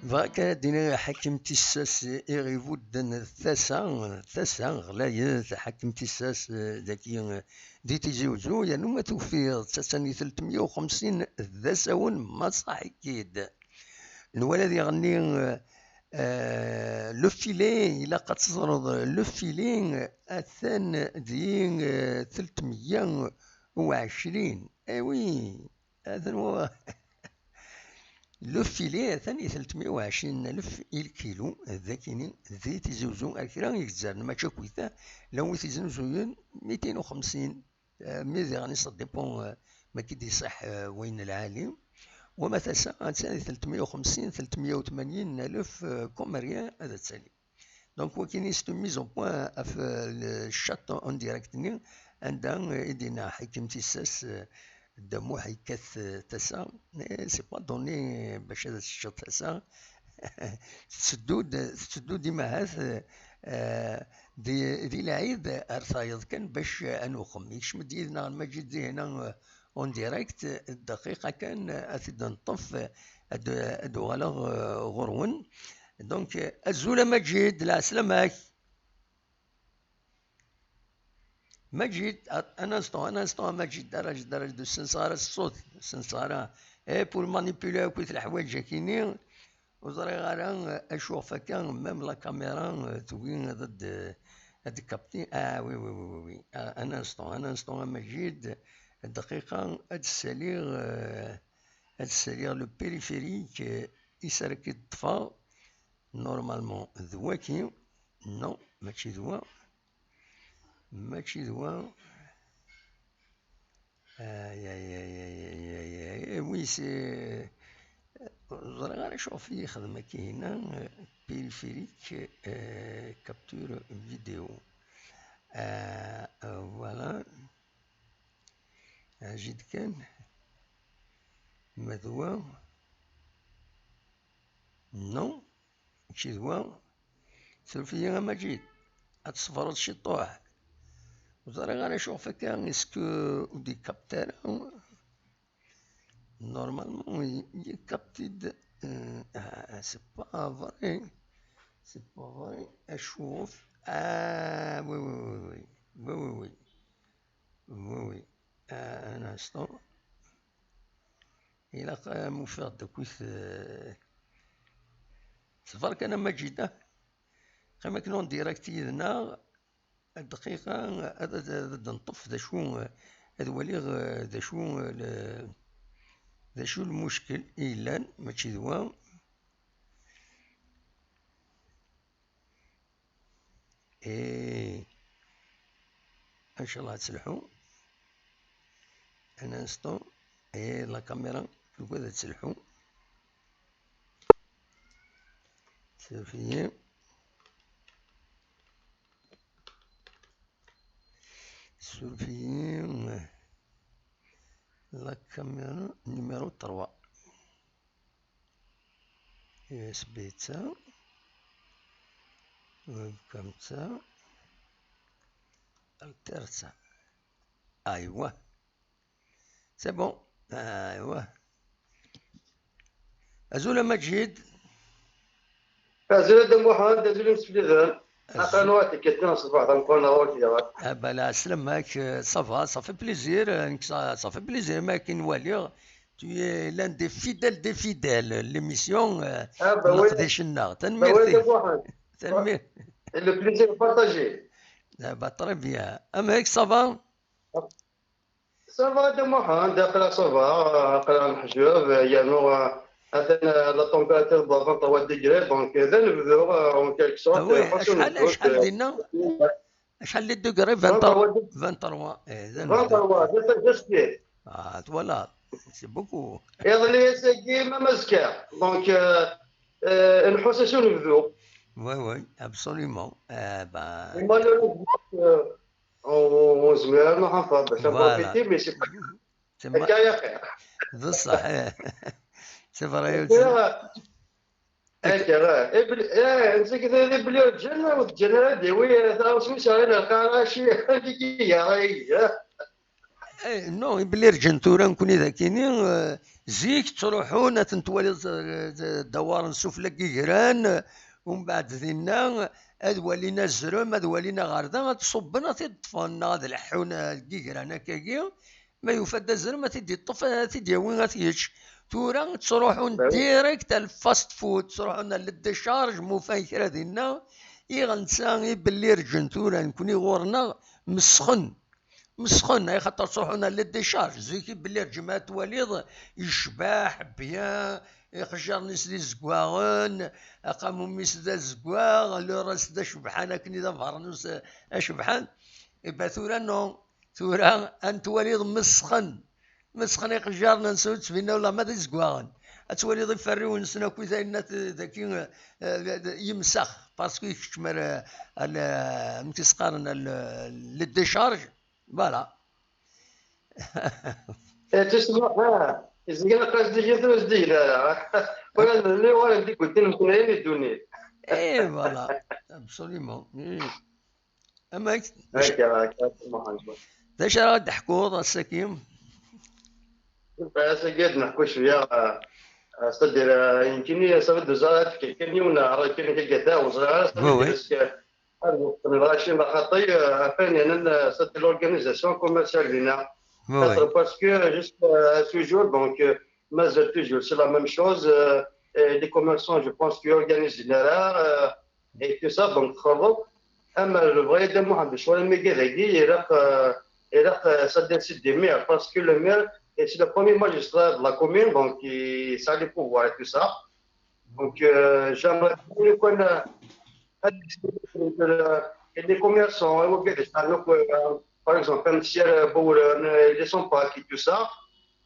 Bɣiɣ kan ad d-iniɣ i Ḥakim Tissas i ɣ-ibudden tasa, tasa ɣlayet, Ḥakim Tissas, eh, dagi, eh, di Tizi Wezzu, yernu ma tufiḍ-tt, attan di telt meyya u xemsin d asawen, ma ṣaḥ-ik-id. Nwala diɣenni, eh, eh, le filet, ilaq ad teẓreḍ, le filet, eh, atan di, eh, telt meyya u ɛecrin. Eh oui, atan wa-, le filet atan i telt meyya u ɛecrin alef i lkilu, d akini, di Tizi Wezzu, ar kra i yezzaren, mačči akkit, llan wi t-iznuzuyen mitin u xemsin, eh, mi diɣen ça dépend, eh, ma k-id-iṣaḥ, eh, wayen lɛali. Wama tasa, attan di telt meyya u xemsin, telt meyya u tmanyin alef, eh, comme rien, ad tali. Donc, wakini, c'est une mise au point ɣef le chat en direct-nni, anda, euh, i d-yenna Ḥakim Tissas, euh, Dda Muḥ yekkat, euh, tasa. Eh, c'est pas donné bac ad teččeḍ tasa. Tetteddu-d, tetteddu-d imahat, euh, di, di lɛid ar tayeḍ kan bac, euh, ad nuxem. Yekcem-d yid-neɣ Lmaǧid dihin, euh, en direct, dqiqa kan, ad t-id-neṭṭef, ad, ad uɣaleɣ, euh, ɣur-wen. Donc, euh, azul a Maǧid, lɛeslama-k. Maǧid, a-, un instant, un instant, a Maǧid, ara, ara, ur ssenseɣ ara ṣṣut, ur ssenseɣ ara. Eh, pour manipuler akk leḥwayeǧ-akini, ur ẓriɣ ara, eh, acu ɣef akka, même la caméra, eh, tugi ad d-, ad d-capter. Ah, oui, oui, oui, oui, oui. Ah, un instant, un instant, a Maǧid, dqiqa, ad d-ssaliɣ, eh, ad d-ssaliɣ le périphérique, eh, i s ara k-id-ṭṭfeɣ. Normalement, d waki. Non, mačči d wa. Mačči d wa. Aïe, aïe, aïe, aïe, aïe, aïe, aïe. Oui, c'est, ur ẓriɣ ara acu ɣef i yexdem akka hina, euh, périphérique, euh, capture vidéo. Euh, euh, voilà. Aǧid kan. Ma d wa. Non, mačči d wa. Suref-iyi a Maǧid, ad tṣebreḍ ciṭuḥ. Ur ẓriɣ ara acu ɣef akka, est-ce que ur d-ikapti ara? Normalement, il, il capte-t-il, euh, ah, c'est pas vrai. C'est pas vrai. Acu ɣef? Ah, oui, oui, oui, oui. Oui, oui, oui. Oui, oui. Ah, un instant. Ilaq, euh, ad m-ufiɣ-d akkit, euh, ṣber kan a Maǧid, ah. Qqim akken en direct yid-neɣ, dqiqa, ad, ad, ad d-neṭṭef d acu, ad waliɣ, eh, d acu, eh, le-, d acu lmuckel i yellan, mačči d wa. Eh, inchallah ad telḥu. Un instant. Eh, la caméra, tugad ad telḥu. Suref-iyi. Suref-iyi. La caméra numéro trois. U S B ta. Webcam ta. Alter ta. Aywa. C'est bon. Aywa. Azul a Maǧid. Azul a Dda Muḥend, azul imsefliden. Azul. Aql-aneɣ tikkelt-nni ṣṣbeḥ d ameqqran ɣur-k daɣen. Ah, ben, lɛeslama-k, euh, ça va, ça fait plaisir, euh, nekk ça, ça fait plaisir, ma akken waliɣ, tu es l'un des fidèles des fidèles, l'émission, euh, ah, ben oui. Leqdic-nneɣ. Ben oui, tanemmirt-ik. Dda Muḥend. Tanemmirt. Le plaisir partagé. Ah, bah, très bien. Amek, ça va? Ça va, Dda Muḥend, aql-aɣ ça va, aql-aɣ neḥjeb, yernu, euh, atan, euh, la température de vingt-trois degrés, donc, euh, d anebdu, euh, en quelque sorte. Ah oui, euh, acḥal, acḥal dinna? Acḥal les degrés? Vingt-trois. Vingt-trois, eh, d anebdu. Vingt-trois, d ass-a d ass-nni. Ah, voilà, c'est beaucoup. Iḍelli ass-agi, même azekka. Donc, euh, euh, nḥuss-as unebdu. Oui, oui, absolument. Eh ben. Et malheureusement, euh, ur, ur nezmir ara ad nḥafeḍ bac ad profiter, mais c'est pas grave. Akka ay axir. D ṣṣeḥ, eh. C'est vrai. Akka, eh, eh, netta kda di Belirǧen, ur d-ǧǧan ara d-yawi, eh, taɣawsa-nni s ara nelqa ara, aci, anda i iga, eh. Eh, non, i Belirǧen tura nekni d akini, eh, zik ttruḥun, ad ten-twaliḍ, eh, d-, ddawaren sufella n yigran, eh, umbeɛd dinna, ad walin azrem, ad walin aɣerda, ad ṣubben, ad t-id-ṭṭfen, neɣ ad leḥḥun, eh, deg yigran akkagi, ma yufa-d azrem, ad t-id-iṭṭef, ad t-id-yawi, ad t-yečč. Tura ttruḥun direct ar fast food, ttruḥun ar le décharge, ma ufan kra dinna, iɣ netta i Belirǧen tura, nekni ɣur-neɣ, mesxen. Mesxen, ay xaṭer ttruḥun ar le décharge. Zik i Belirǧen ma twaliḍ, yecbeḥ, bien, iqejjaren-is d izeggaɣen, aqamum-is d azeggaɣ, le reste d acebḥan, akken i d abeṛnus acebḥan. Iba tura, non. Tura, ad twaliḍ mesxen. Mesxen iqejjaren-nsen, ur ttbinen ula ma d izeggaɣen. Ad twaliḍ iferriwen-nsen akk i tayen daki, eh, d, d, yemsex. parce que kečč mi ara, al-, amek i s-qqaren, al-, le décharge, voilà. Eh, tusma, ah, izga qas digi tura zdig ara. Wala nli wala deg uddin mknayen i ddunit. Eh, voilà, absolument. Eh. Amek? Akka, akka, Muḥend. D acu ara d-teḥkuḍ ass-agi? Ass-agi ad neḥku cwiya, ah, c'est-à-dire, ah, nekkini ça fait deux ans ad fkeɣ kan yiwen, ah, kan kagata, ur ẓriɣ ara, ça Oui, oui. Parce que ad wexxen lɣaci neɣ xaṭi, euh, atan yanan, euh, c'est l'organisation commerciale dinna. Oui, oui. Parce que jusqu'à ce jour, donc, euh, mazal toujours, c'est la même chose. Euh, et les commerçants, je pense, qui organisent les euh, et tout ça, donc, txerreb. Ama lebɣi Dda Muḥend, ccɣel am wigi dagi, ilaq, euh, ilaq, euh, ça décide des maires, parce que le maire, et c'est le premier magistrat de la commune, donc, il a les pouvoirs et tout ça. Donc, euh, j'aimerais bien que, euh, les commerçants, euh, par exemple, un tiers, euh, pour, euh, les sans pack et tout ça,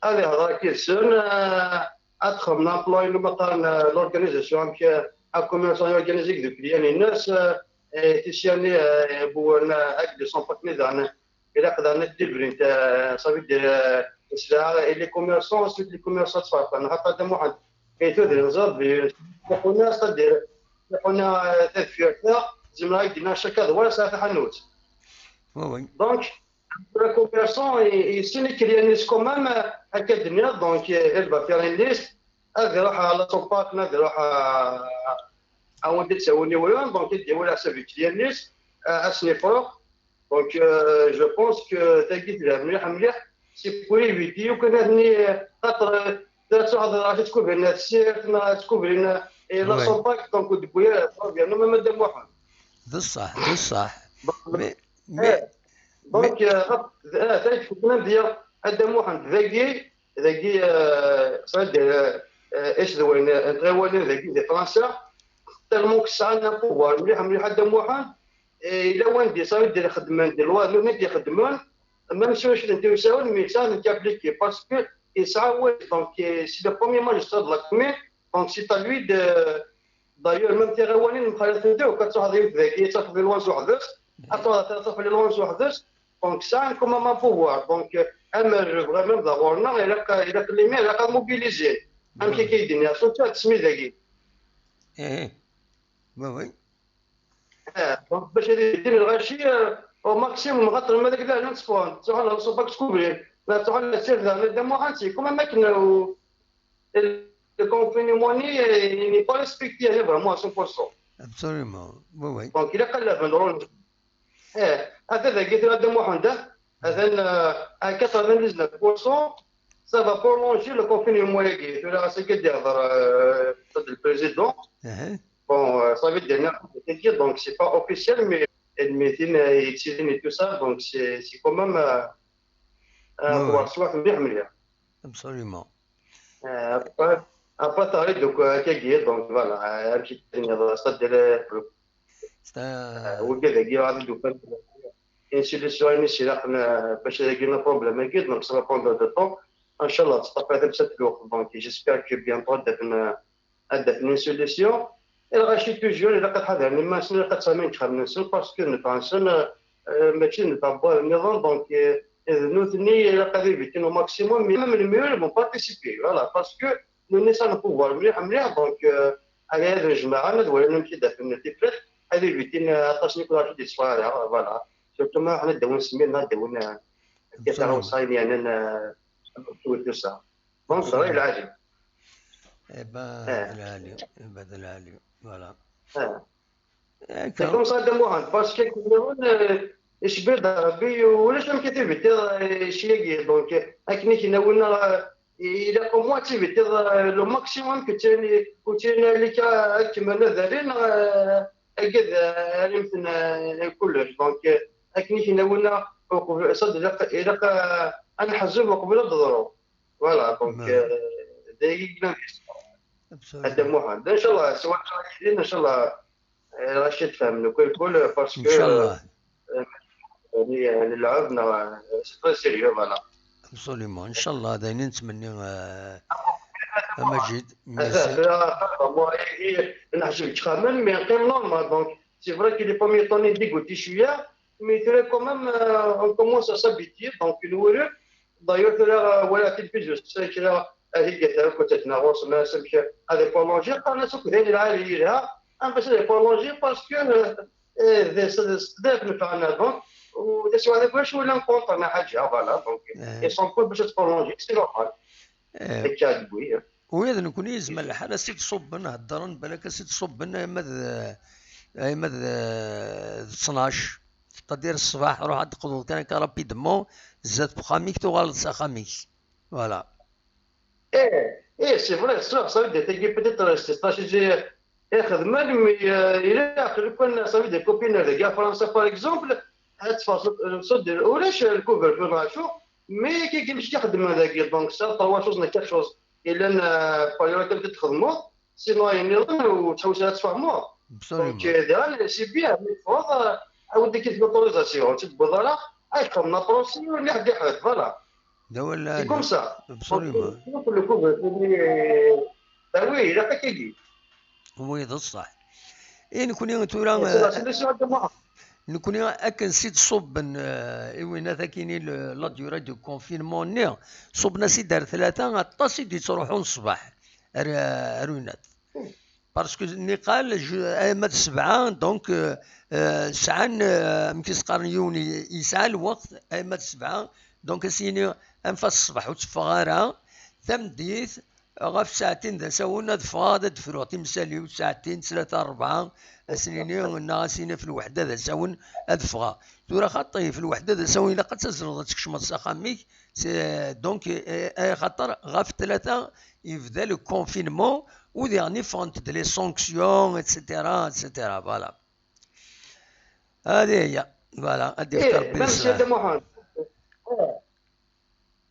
ad ihḍer yid-sen, euh, ad xedmen un plan, ma qqaren, euh, l'organisation, amek, euh, un commerçant organiser deg client-ines, euh, et puis, euh, pour, euh, avec des sans pack, ilaq daɣen ad d-ibrint, euh, ça veut dire, euh, sla, et les commerçants, ensuite les commerçants ttferqen. Xaṭer Dda Muḥend, kaytu d inẓer, d, on a, c'est-à-dire, on a, euh, tafyirt-a, zemreɣ ad k-d-iniɣ chaque adwar yesɛa taḥanut. Oui, oui. Donc, le commerçant, il, il signe qu'il y a une quand même, euh, un cabinet, donc, euh, il va faire une liste. Ad iruḥ à la Sompac, ad iruḥ à, à Wendel Saouni, donc, il dit, voilà, ça veut dire une liste, euh, à Snifroc. Donc, euh, je pense que tagi telha mliḥ, mliḥ, c'est pour éviter, u kan ad ni, euh, xaṭer, euh, ad tṛuḥeḍ ɣer tkubrin n Tsirt, neɣ tkubrin, euh, et la Ouais. Sompac, donc, ur d-tewwi ara problème, même Dda Muḥend. D ṣṣeḥ, d ṣṣeḥ. Donc, Mais, eh, mais, donc, euh, ah, tagi, a Dda Muḥend, dagi, dagi, euh, ça veut dire, euh, euh, acu d wayen, euh, n tɣiwanin dagi di Fransa, tellement que sɛan un pouvoir mliḥ, mliḥ a Dda Muḥend, et yella wanda, ça veut dire, xedmen di loi, nutni d-ixeddmen, même si ur d-tent-yusawen, mais ça, on est appliqué, parce que yesɛa win, donc, euh, c'est le premier magistrat de la commune, donc c'est à lui de, d'ailleurs, même tiɣiwanin mxalafent akk, ad tṛuḥeḍ yiwet dagi, ad tafeḍ les lois s weḥd-s, ad tṛuḥeḍ, ad tafeḍ les lois s weḥd-s, donc sɛan quand même un pouvoir, donc, euh, amer vraiment d ɣur-neɣ, ilaq, ilaq l'imam, ilaq ad mobiliser, amek akka i d-nniɣ, surtout ar tesmi dagi. Eh, oui, oui. Eh, donc, bac ad iddin lɣaci, euh, au maximum, xaṭer ma d akk d ahlan tteffɣen, ttruḥun ɣer Sompac, tkubrin, la ttruḥun la Tsirt, la Dda Muḥend, c'est quand même akken, euh, le confinement-nni, euh, il n'est pas respecté, yani, vraiment à cent pour cent. Absolument. Oui, oui. Donc, il a qu'à la vendre. Eh, ata dagi tura Dda Muḥend, eh, atan, euh, à quatre-vingt-dix-neuf pour cent, ça va prolonger le confinement-agi. Tura, c'est que dire, euh, le président. Uh-huh. Bon, euh, ça veut dire, donc, c'est pas officiel, mais admettre, euh, et tout ça, donc c'est, c'est quand même, euh, Ouais, ouais. Pouvoir swat mliḥ, mliḥ. Absolument. Euh, après, après, t'arrêtes de quoi, qu'est-ce qui est, donc voilà, euh, un petit peu, c'est-à-dire, euh, C'est un... وكذا كي غادي دوك une solution initiale باش يجينا problème كي donc ça va prendre de temps. ان شاء الله تستقبل cette loi, donc j'espère que bientôt دفن هدف من solution. الغاشي toujours الا قد حضرني ما نسمع قد سامين خمسين parce que نتاع نسن ماشي نتاع بوال النظام. Donc نوثني الا قد يبيتين au maximum, mais même les meilleurs vont participer, voilà, parce que nous نسان pouvoir مليح مليح. Donc على هذه الجماعه ندور لهم كي دفن التفريق هذه يبيتين اطاس نيكولا في دي سوارع, voilà. Surtout ما حنا داون سمينا داون كي تاع وصاين يعني tout ça. Donc صراحه العالي. Eh ben, العالي, eh ben, العالي, voilà. C'est comme ça, de moi, parce que كلهم يشبه ربي ولاش ما كيتيفيتي شي. Donc اكني كنا ونا الى قوم تيفيتي le maximum كتير كتير لك كما نذرين اكيد علمتنا كلش. Donc اكني كنا ونا صدق الى نحزم وقبل الظروف. Voilà, donc دايما هذا محمد ان شاء الله سواء ان شاء الله رشيد فهمنا كل كل parce que ان شاء الله. يعني نلعب c'est très sérieux, voilà. Absolument, ان شاء الله دايما نتمنى. A Majid, ata merci. Tura, bon, moi, ihi, nḥejjem deg yixxamen, mais neqqim normal. Donc, c'est vrai que les premiers temps, il dégoûte شوية, mais tura, quand même, euh, on commence à s'habituer. Donc, nwerref. D'ailleurs, tura, euh, wala la télévision, c'est que là, هي قالت لك كنت تنغوص الناس، مش هذا بولونجي، قال الناس كذا العالي لها، أنا بس هذا بولونجي parce que، euh, euh, c'est نفعنا. Donc, و des fois, des fois, je suis là contre, أنا حاجة، voilà. Donc, ils sont cool باش تبولونجي، c'est normal. Hekka deg-wi. Wid nekkni yezmer lḥal a s-id-ṣubben, heddren balak a s-id-ṣubben, ama d, ama d, d ttnac, c'est-à-dire ṣṣbeḥ, ruḥ ad d-teqḍuḍ kan akka rapidement, zdat uxxam-ik, tuɣaleḍ s axxam-ik. Voilà. Eh, eh, c'est vrai, ça, ça veut dire, tagi, peut-être, euh, c'est stratégie, eh, xedmen, mais, euh, il est à le point, ça veut dire, copine, les gars, França, par exemple, ad teffeɣ s, s, ulac le couvre-feu neɣ acu, mais kiki mačči xedmen dagi, donc ça, trois choses, quelque chose. Yellan, euh, priorité ad txedmeḍ, sinon ayen nniḍen ur tettḥewwis ara ad tfehmeḍ. Donc, euh, diɣen, c'est bien, mi teffɣeḍ, euh, ɛawed-d-ik l'autorisation, ur tt-tewwiḍ ara, ay txedmeḍ approche, ur nniɣ-d i ḥed, voilà. C'est comme ça. Absolument. Donc, le couvre-feu, euh, ben oui, il a pas qu'à dire. Oui, d ṣṣeḥ. I nekkni tura, c'est la solution de moi. Nekkni akken s-id-ṣubben, euh, i winat akkin i le, la durée du confinement-nni, ṣubben-as-id ar tlata, aṭas i d-yettruḥun ṣṣbeḥ ar, ar winat. Parce que niqal, je, ama d ssebɛa, donc, euh, euh, sɛan, euh, amek i s-qqaren, yiwen i-, yesɛa lweqt, ama d ssebɛa, donc, a s-yini, anef-as ṣṣbeḥ ur tteffeɣ ara, tameddit, ɣef saɛtin d asawen ad ffɣeɣ ad d-fruɣ timsal-iw, saɛtin, tlata, rebɛa, a s-nini, neɣ a s-yini ɣef lweḥda d asawen ad ffɣeɣ. Tura xaṭi, ɣef lweḥda d asawen ilaq ad tazzleḍ ad tkecmeḍ s axxam-ik, c'est, donc, eh, eh, axaṭer ɣef tlata yebda le confinement, u diɣen i ffɣent-d les sanctions, et cetera, et cetera, voilà. Hadi hiya, voilà, ad d-yefk Rebbi lesrar.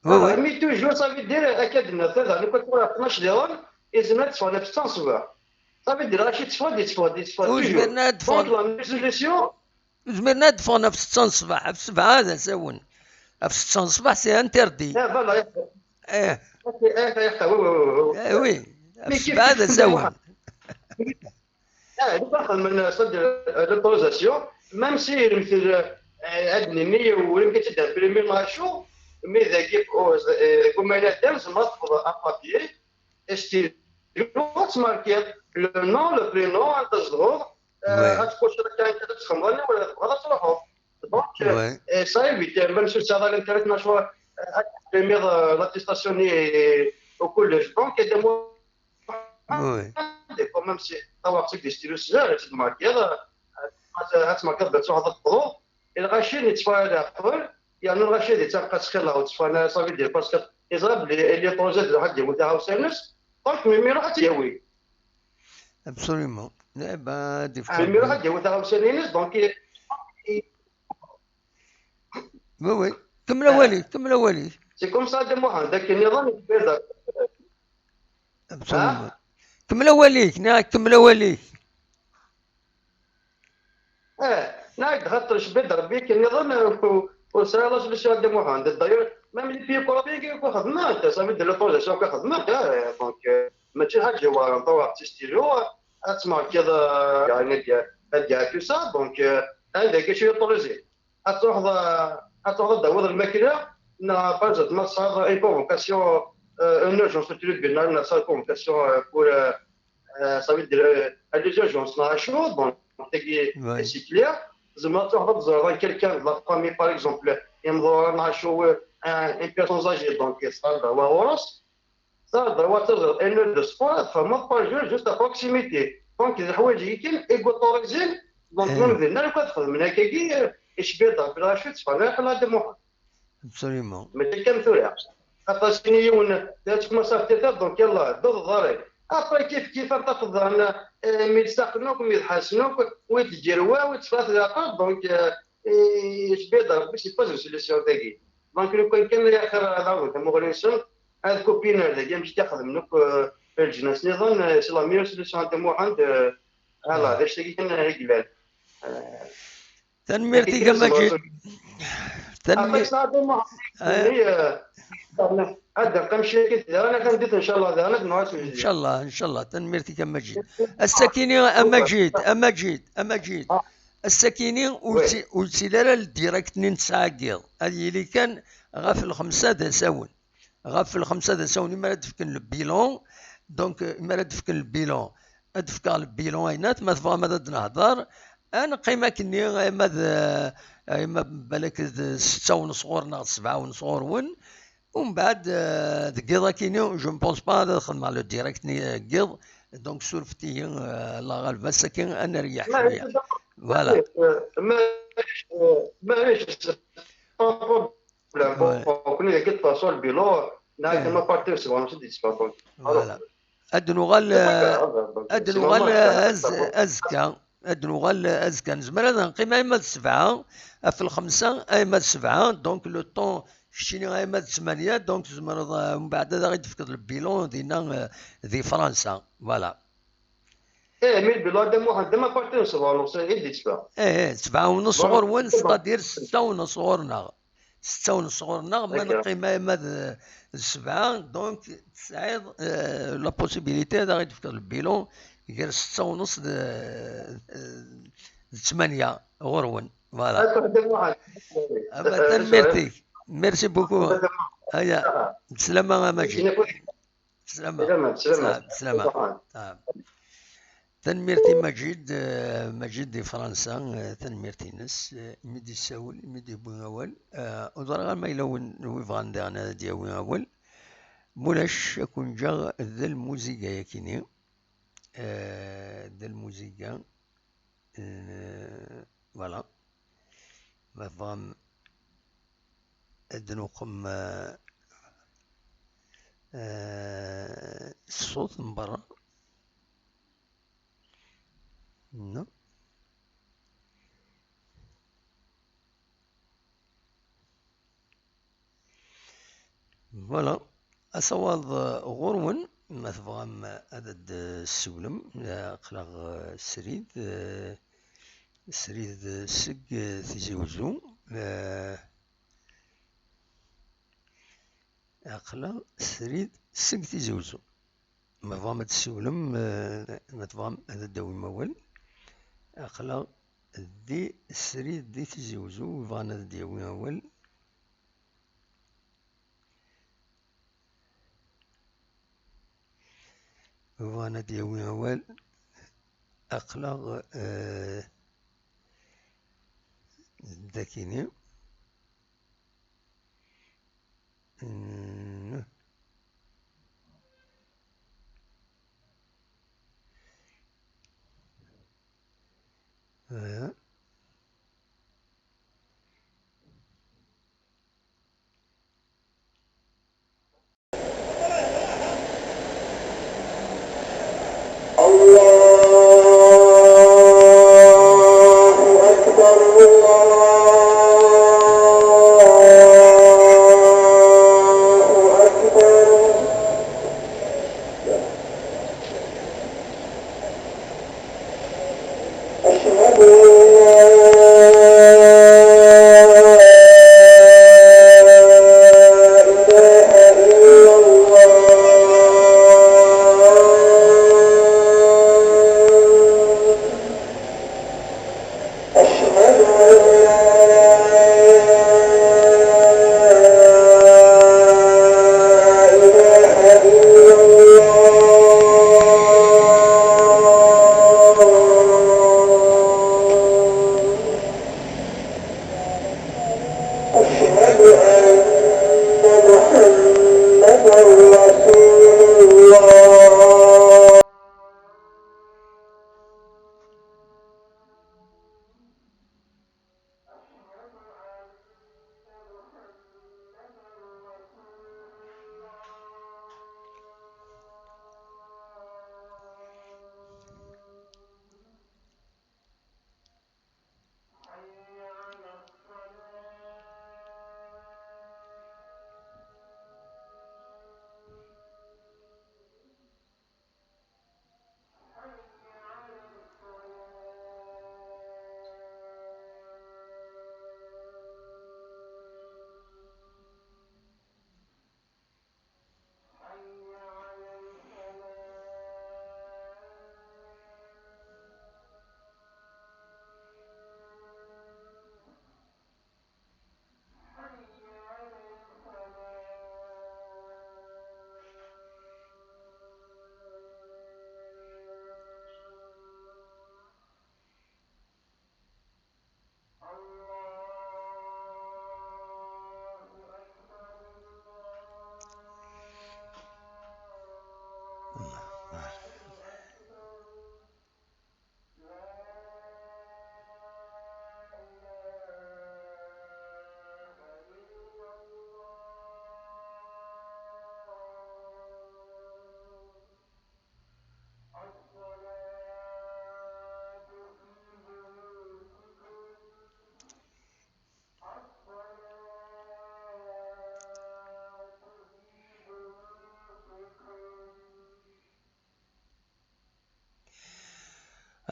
Oui, oui. Mais toujours, ça veut dire, akka d-nniḍ, tura, lukan tura tnac diɣen, izmer ad teffeɣ ɣef ttaṣebḥit. Ça veut dire, acu tetteffeɣ-d, tetteffeɣ-d, tetteffeɣ-d toujours. Ur zmiren ad ffɣen. Donc, la solution, ur zmiren ad ffɣen ɣef setta n ṣṣbeḥ, ɣef sebɛa d asawen. Ɣef setta n ṣṣbeḥ, c'est interdit. Eh, voilà, eh. Eh. Ok, eh, eh, eh, oui, oui, oui, oui. Eh, oui, ɣef sebɛa d asawen. Ah, d axa xedmen, c'est-à-dire, euh, l'autorisation, même si, euh, ad nini, ur yemkin ad tt-id-imprimiḍ neɣ acu, mais dagi, oh, euh, deg umahil-a, tzemreḍ ad tafeḍ un papier, stylo, ad tmarkiḍ le nom, le prénom, anda tzedɣeḍ, euh, ad tkuciḍ akka internet, txedmeḍ, wala tebɣiḍ ad truḥeḍ. Donc, euh, ça évite, même si tesɛiḍ l'internet, neɣ acu, euh, ad timprimiḍ, euh, l'attestation-nni au collège. Donc, il y a des moyens, quand même, si tawaɣt-ik di stylo, ad tt-id-tmarkiḍ, ad, ad tmarkiḍ belli truḥeḍ ad teqḍuḍ. Lɣaci yetteffɣen leɛqel, yerna lɣaci di ttɛeqqat ttxil-k ur tteffɣen ara, ça veut dire, parce que yeẓra belli il est obligé ad iruḥ ad d-yawi taɣawsa-ines, donc melmi iruḥ ad tt-yawi. Absolument. Eh ben, melmi iruḥ ad d-yawi taɣawsa-ines, donc il, il, Oui, oui. Kemmel awal-ik, kemmel awal-ik. C'est comme ça, de Mohamed, akken nniḍen, absolument. Kemmel awal-ik, nniɣ-ak kemmel awal-ik. Eh, nniɣ-ak xaṭer cbi-d Rebbi akken nniḍen, ur, ur sɛiɣ la solution, de Mohamed. D'ailleurs, même les pays européens, kif xedmen, ça veut dire l'autorisation, kif xedmen, eh, donc, euh, mačči ḥaǧa iweɛren, tawaɣt s stylo, ad tmarkiḍ, euh, yani, ad d-, ad d-yaɛtu ça, donc, euh, ad d-yaɛtu autorisé. Ad truḥeḍ, ad truḥeḍ ad d-tawiḍ lmakla, neɣ par exemple, ma tesɛiḍ une convocation, euh, une urgence au tribunal, neɣ tesɛiḍ convocation, euh, pour, euh, euh, ça veut dire, euh, les urgences, neɣ acu, donc, tagi, c'est clair. Tzemreḍ ad truḥeḍ ad teẓreḍ quelqu'un de la famille, par exemple, imḍuren, neɣ acu, euh, un, une personne âgée, donc, tesɛiḍ lehwa ɣur-s. Ça, droit, ça, une heure de sport, ad tfehmeḍ par jour, juste à proximité. Donc, d leḥwayeǧ-agi kan i autorisés, donc, même dinna, lukan ad xedmen akkagi, eh, icbi-d Rebbi lɣaci, tteffɣen ara ḥala Dda Muḥend. Absolument. Mačči kan tura. Xaṭer sini yiwen, d acu ma ça fait, donc, yalla, ddu ḍari. Après, kif kif, ad tafeḍ daɣen, eh, mi d-saqen akk, mi d-ḥasen akk, wi d-tgerwa, wi d-teffɣet leɛqel, donc, eh, icbi-d Rebbi, c'est pas une solution tagi. Donc, lukan kan, ya xir, ad ɛawden tamuɣli-nsen, ad kupin ar dagi, amek i xedmen akk, euh, leǧnas-nniḍen, euh, c'est la meilleure solution, a Dda Muḥend, euh, ala, d acu-agi kan, euh, i yellan. Euh, tanemmirt-ik a Maǧid. Tanemmirt. Aṭas, a Dda Muḥend, euh, Ad d-neqqim cikkit daɣen, a tameddit, ncallah, daɣen ad nuɣal s ujdid. Ncallah, ncallah. Tanemmirt-ik a Majid. Ass-akini a Majid, a Majid, a Majid. Ah. Ass-akini ur tti-, ur ttili ara le direct-nni n ttesɛa n yiḍ. Ad yili kan ɣef lxemsa d asawen. Ɣef lxemsa d asawen, imi ara d-fken le bilan. Donc, imi ara d-fken le bilan, ad d-fkeɣ le bilan aynat, ma tebɣam ad d-nehder. Ad neqqim akkenni, ama d, ama balak d ssetta u nus ɣur-neɣ, d ssebɛa u nus ɣur-wen. Umbeɛd, euh, deg yiḍ akini, je ne pense pas ad xedmeɣ le direct-nni, euh, deg yiḍ. Donc, surfet-iyi, euh, Allah ɣaleb, ass-agi ad neryeḥ cwiya. Voilà. Maɛlic, euh, maɛlic, c'est pas un problème. Ouais. Bon, bon, nekkni dagi ṭṭaṣ ur bilan, neɣ ma partir sebɣen s-d yettfaṭun. Voilà. Ad nuɣal, ad nuɣal az-, azekka. Ad nuɣal azekka. Nezmer ad neqqim ayma d ssebɛa, ɣef lxemsa ayma d ssebɛa. Donc, le temps, keččini ayma d ttmanya, donc tzemreḍ, euh, mbeɛd ad aɣ-d-tefkeḍ le bilan dinna, euh, di Fransa. Voilà. Eh, mi le bilan d amuḥend, d amaparti n ssebɛa u nus i d-yettfa. Eh, eh, ssebɛa u nus ɣur-wen, c'est-à-dire setta u nus ɣur-neɣ. Setta u nus ɣur-neɣ, ma neqqim ayma d, d ssebɛa, donc tesɛiḍ, euh, la possibilité ad aɣ-d-tefkeḍ le bilan gar setta u nus d, d, d ttmanya ɣur-wen. Voilà. Ama tanemmirt-ik. Merci beaucoup. Aya, bslama a Majid. Bslama. Bslama, bslama. Tanemmirt i Majid, eh, Majid di Fransa, eh, tanemmirt-ines, eh, imi d-yessawel, imi d-yewwi awal. Eh, ur ẓriɣ ara ma yella win, wi bɣan daɣen ad d-yawi awal. Mulac, ad kun-ǧǧeɣ d lmuziga yakini. Eh, d lmuziga. Eh, voilà. Ma tebɣam ad d-nuqem, eh, eh, ṣṣut n berra. Non. Voilà. Asawaḍ, eh, ɣur-wen, ma tebɣam ad d-tessiwlem, eh, aql-aɣ, eh, srid, eh, srid seg, eh, Tizi Uzzu, eh, aql-aɣ srid seg Tizi Uzzu. Ma tebɣam ad tessiwlem, eh, ma tebɣam ad d-tawim awal, aql-aɣ di srid di Tizi Uzzu, yebɣan ad d-yawi awal. Bɣan ad d-yawi awal. Aql-aɣ, eh, dakini. Mm. Aya. الله أكبر، الله أكبر. أشهد أن لا إله إلا الله. أشهد أن لا إله إلا الله. أشهد أن محمدا رسول الله.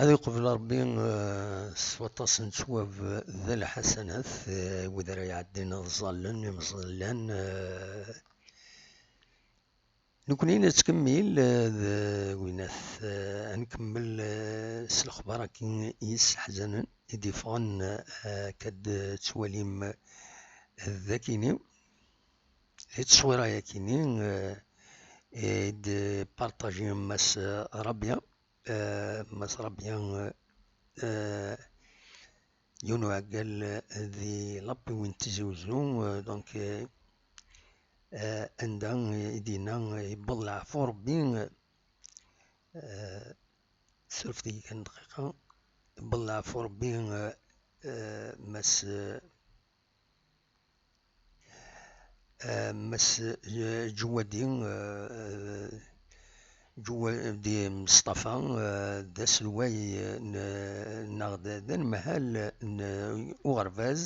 Ad iqbel Ṛebbi, eh, s waṭas n ttwab d lḥasanat, eh, wid ara iɛeddin ad ẓallen, imẓallan, eh. Nekkni nettkemmil, eh, d winat, eh, ad nkemmel, eh, s lexbar-agi yesseḥzanen i d-iffɣen, eh, akka d-tettwalim, eh, d akini, di tteswira-yakini, eh, i d-partaji Mass Rabia. Eh, Mass Rabia, eh, yiwen uɛeggal, eh, di lappi win Tizi Uzzu, eh, donc, eh, eh, anda i d-yenna, eh, yewweḍ leɛfu Ṛebbi, eh, surfet-iyi kan dqiqa, yewweḍ leɛfu Ṛebbi, eh, eh, Mass, eh, Eh, Mass, eh, Ǧewwadi, eh, Ǧewwadi Meṣṭafa, eh, d aselway, eh, n-, neɣ d, d anemhal n uɣerbaz,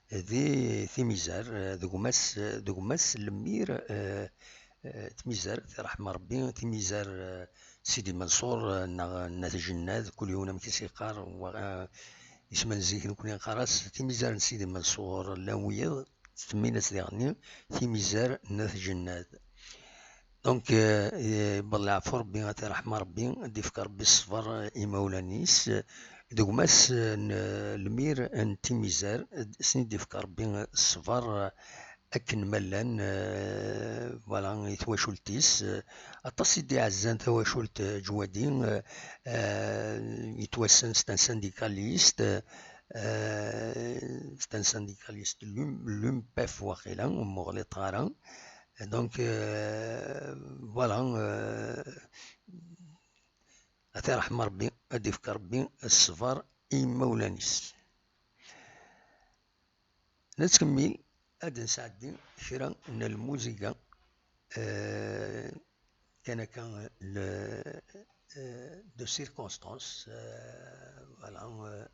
eh, di Timizar, eh, d gma-s, d gma-s Lemir, eh, eh, Timizar, tiṛeḥma Ṛebbi, Timizar, eh, Sidi Manṣur, eh, neɣ n At Jennad, kul yiwen amek i s-yeqqar, wa, eh, isem n zik nekkni neqqar-as Timizar n Sidi Manṣur, llan wiyaḍ ttsemmin-as diɣenni Timizar n At Jennad. Donc, eh, eh, belleɛ ɣef Ṛebbi, ad t-iṛeḥm Ṛebbi, ad d-ifk Ṛebbi ṣṣber, eh, i imawlan-is, eh, d gma-s, eh, n, eh, Lemir n Timizar, ad sen-id-ifk Ṛebbi ṣṣber, eh, akken ma llan, eh, voilà, i twacult-is. Eh, aṭas i d-iɛezzan tawacult, eh, Ǧewwadi, eh, eh, yettwassen c'est un syndicaliste, eh, c'est un syndicaliste l'U-, l'UMPEF waqila, ur mmuɣliṭeɣ ara. Donc, eh, voilà, eh, ad t-iṛeḥm Ṛebbi, ad d-ifk Ṛebbi ṣṣber i yimawlan-is. Nettkemmil, ad d-nesɛeddi kra n lmuziga, eh, kan akka, le, eh, de circonstance, eh, voilà, eh.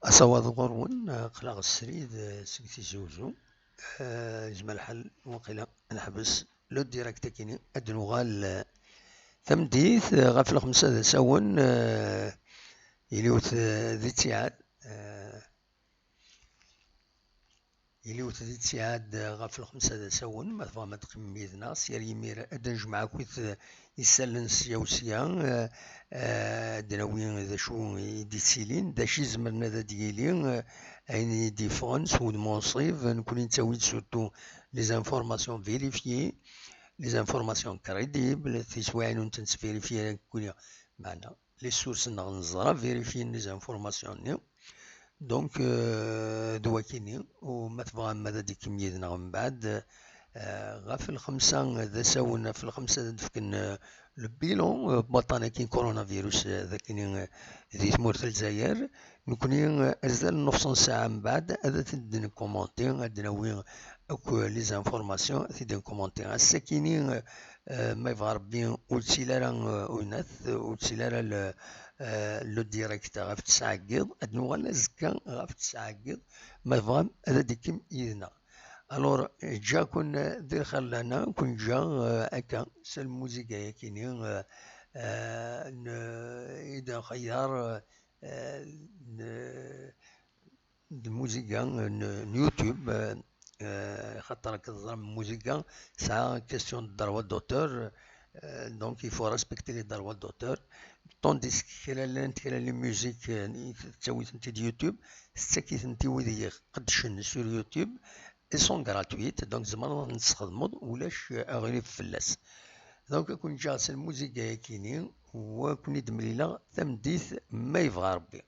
Asawaḍ ɣur-wen, eh, aql-aɣ srid, eh, seg Tizi Uzzu. Eh, yezmer lḥal, waqila, ad neḥbes le direct akini, ad d-nuɣal, eh, tameddit, eh, ɣef lxemsa d asawen, eh, iliwt, eh, di ttiɛad, eh, iliwt di ttiɛad, eh, ɣef lxemsa d asawen, ma tebɣam ad teqqimem yid-neɣ, s yal yimir ad d-nejmeɛ akkit, eh, isallen sya u sya, eh, eh, ad d-nawi d acu i d-ittilin, d acu izemren ad d-yili, eh, ayen i d-yeffɣen s wudem unṣib. Nekkni nettawi-d surtout les informations vérifiées, les informations crédibles, tiswiɛin ur tent-vérifier ara nekkni, meɛna les sources-nneɣ neẓra, vérifier les informations-nni. Donc, euh, d wakini, u ma tebɣam ad d-tekkim yid-neɣ mbeɛd, eh, ɣef lxemsa d asawen, ɣef lxemsa ad d-fken, eh, le bilan, eh, baṭan-agi n coronavirus, eh, d akini, eh, di tmurt n Lezzayer. Nekkni, eh, azal n nofs n ssaɛa mbeɛd, ad t-id-nkumanti, ad d-nawi akk, eh, les informations, ad t-id-nkumanti. Ass-akini, eh, eh, ma yebɣa Ṛebbi, ur ttili ara, eh, unat, ur ttili ara le, eh, le direct ɣef tesɛa n yiḍ, ad nuɣal azekka ɣef tesɛa n yiḍ, ma tebɣam ad d-tekkim yid-neɣ. Alors, ǧǧiɣ-ken, eh, di lxir lehna, ken ǧǧiɣ, eh, akka, s lmuziga-yakini, eh, eh, n, i d-nxeyyar, eh, n, d lmuziga n, n YouTube, eh, eh, xaṭer akka teẓram lmuziga tesɛa question de droit d'auteur, eh, donc il faut respecter les droits d'auteur, tandis que kra llant kra les musiques, eh, i tettawi-tent-id YouTube, tettak-itent i wid i iqeddcen sur YouTube, elles sont gratuites, donc tzemreḍ ad tent-tesxedmeḍ, ulac, eh, aɣilif fell-as. Donc, ad ken-ǧǧeɣ s lmuziga-yakini, u ad ken-id-mlileɣ tameddit, ma yebɣa Ṛebbi.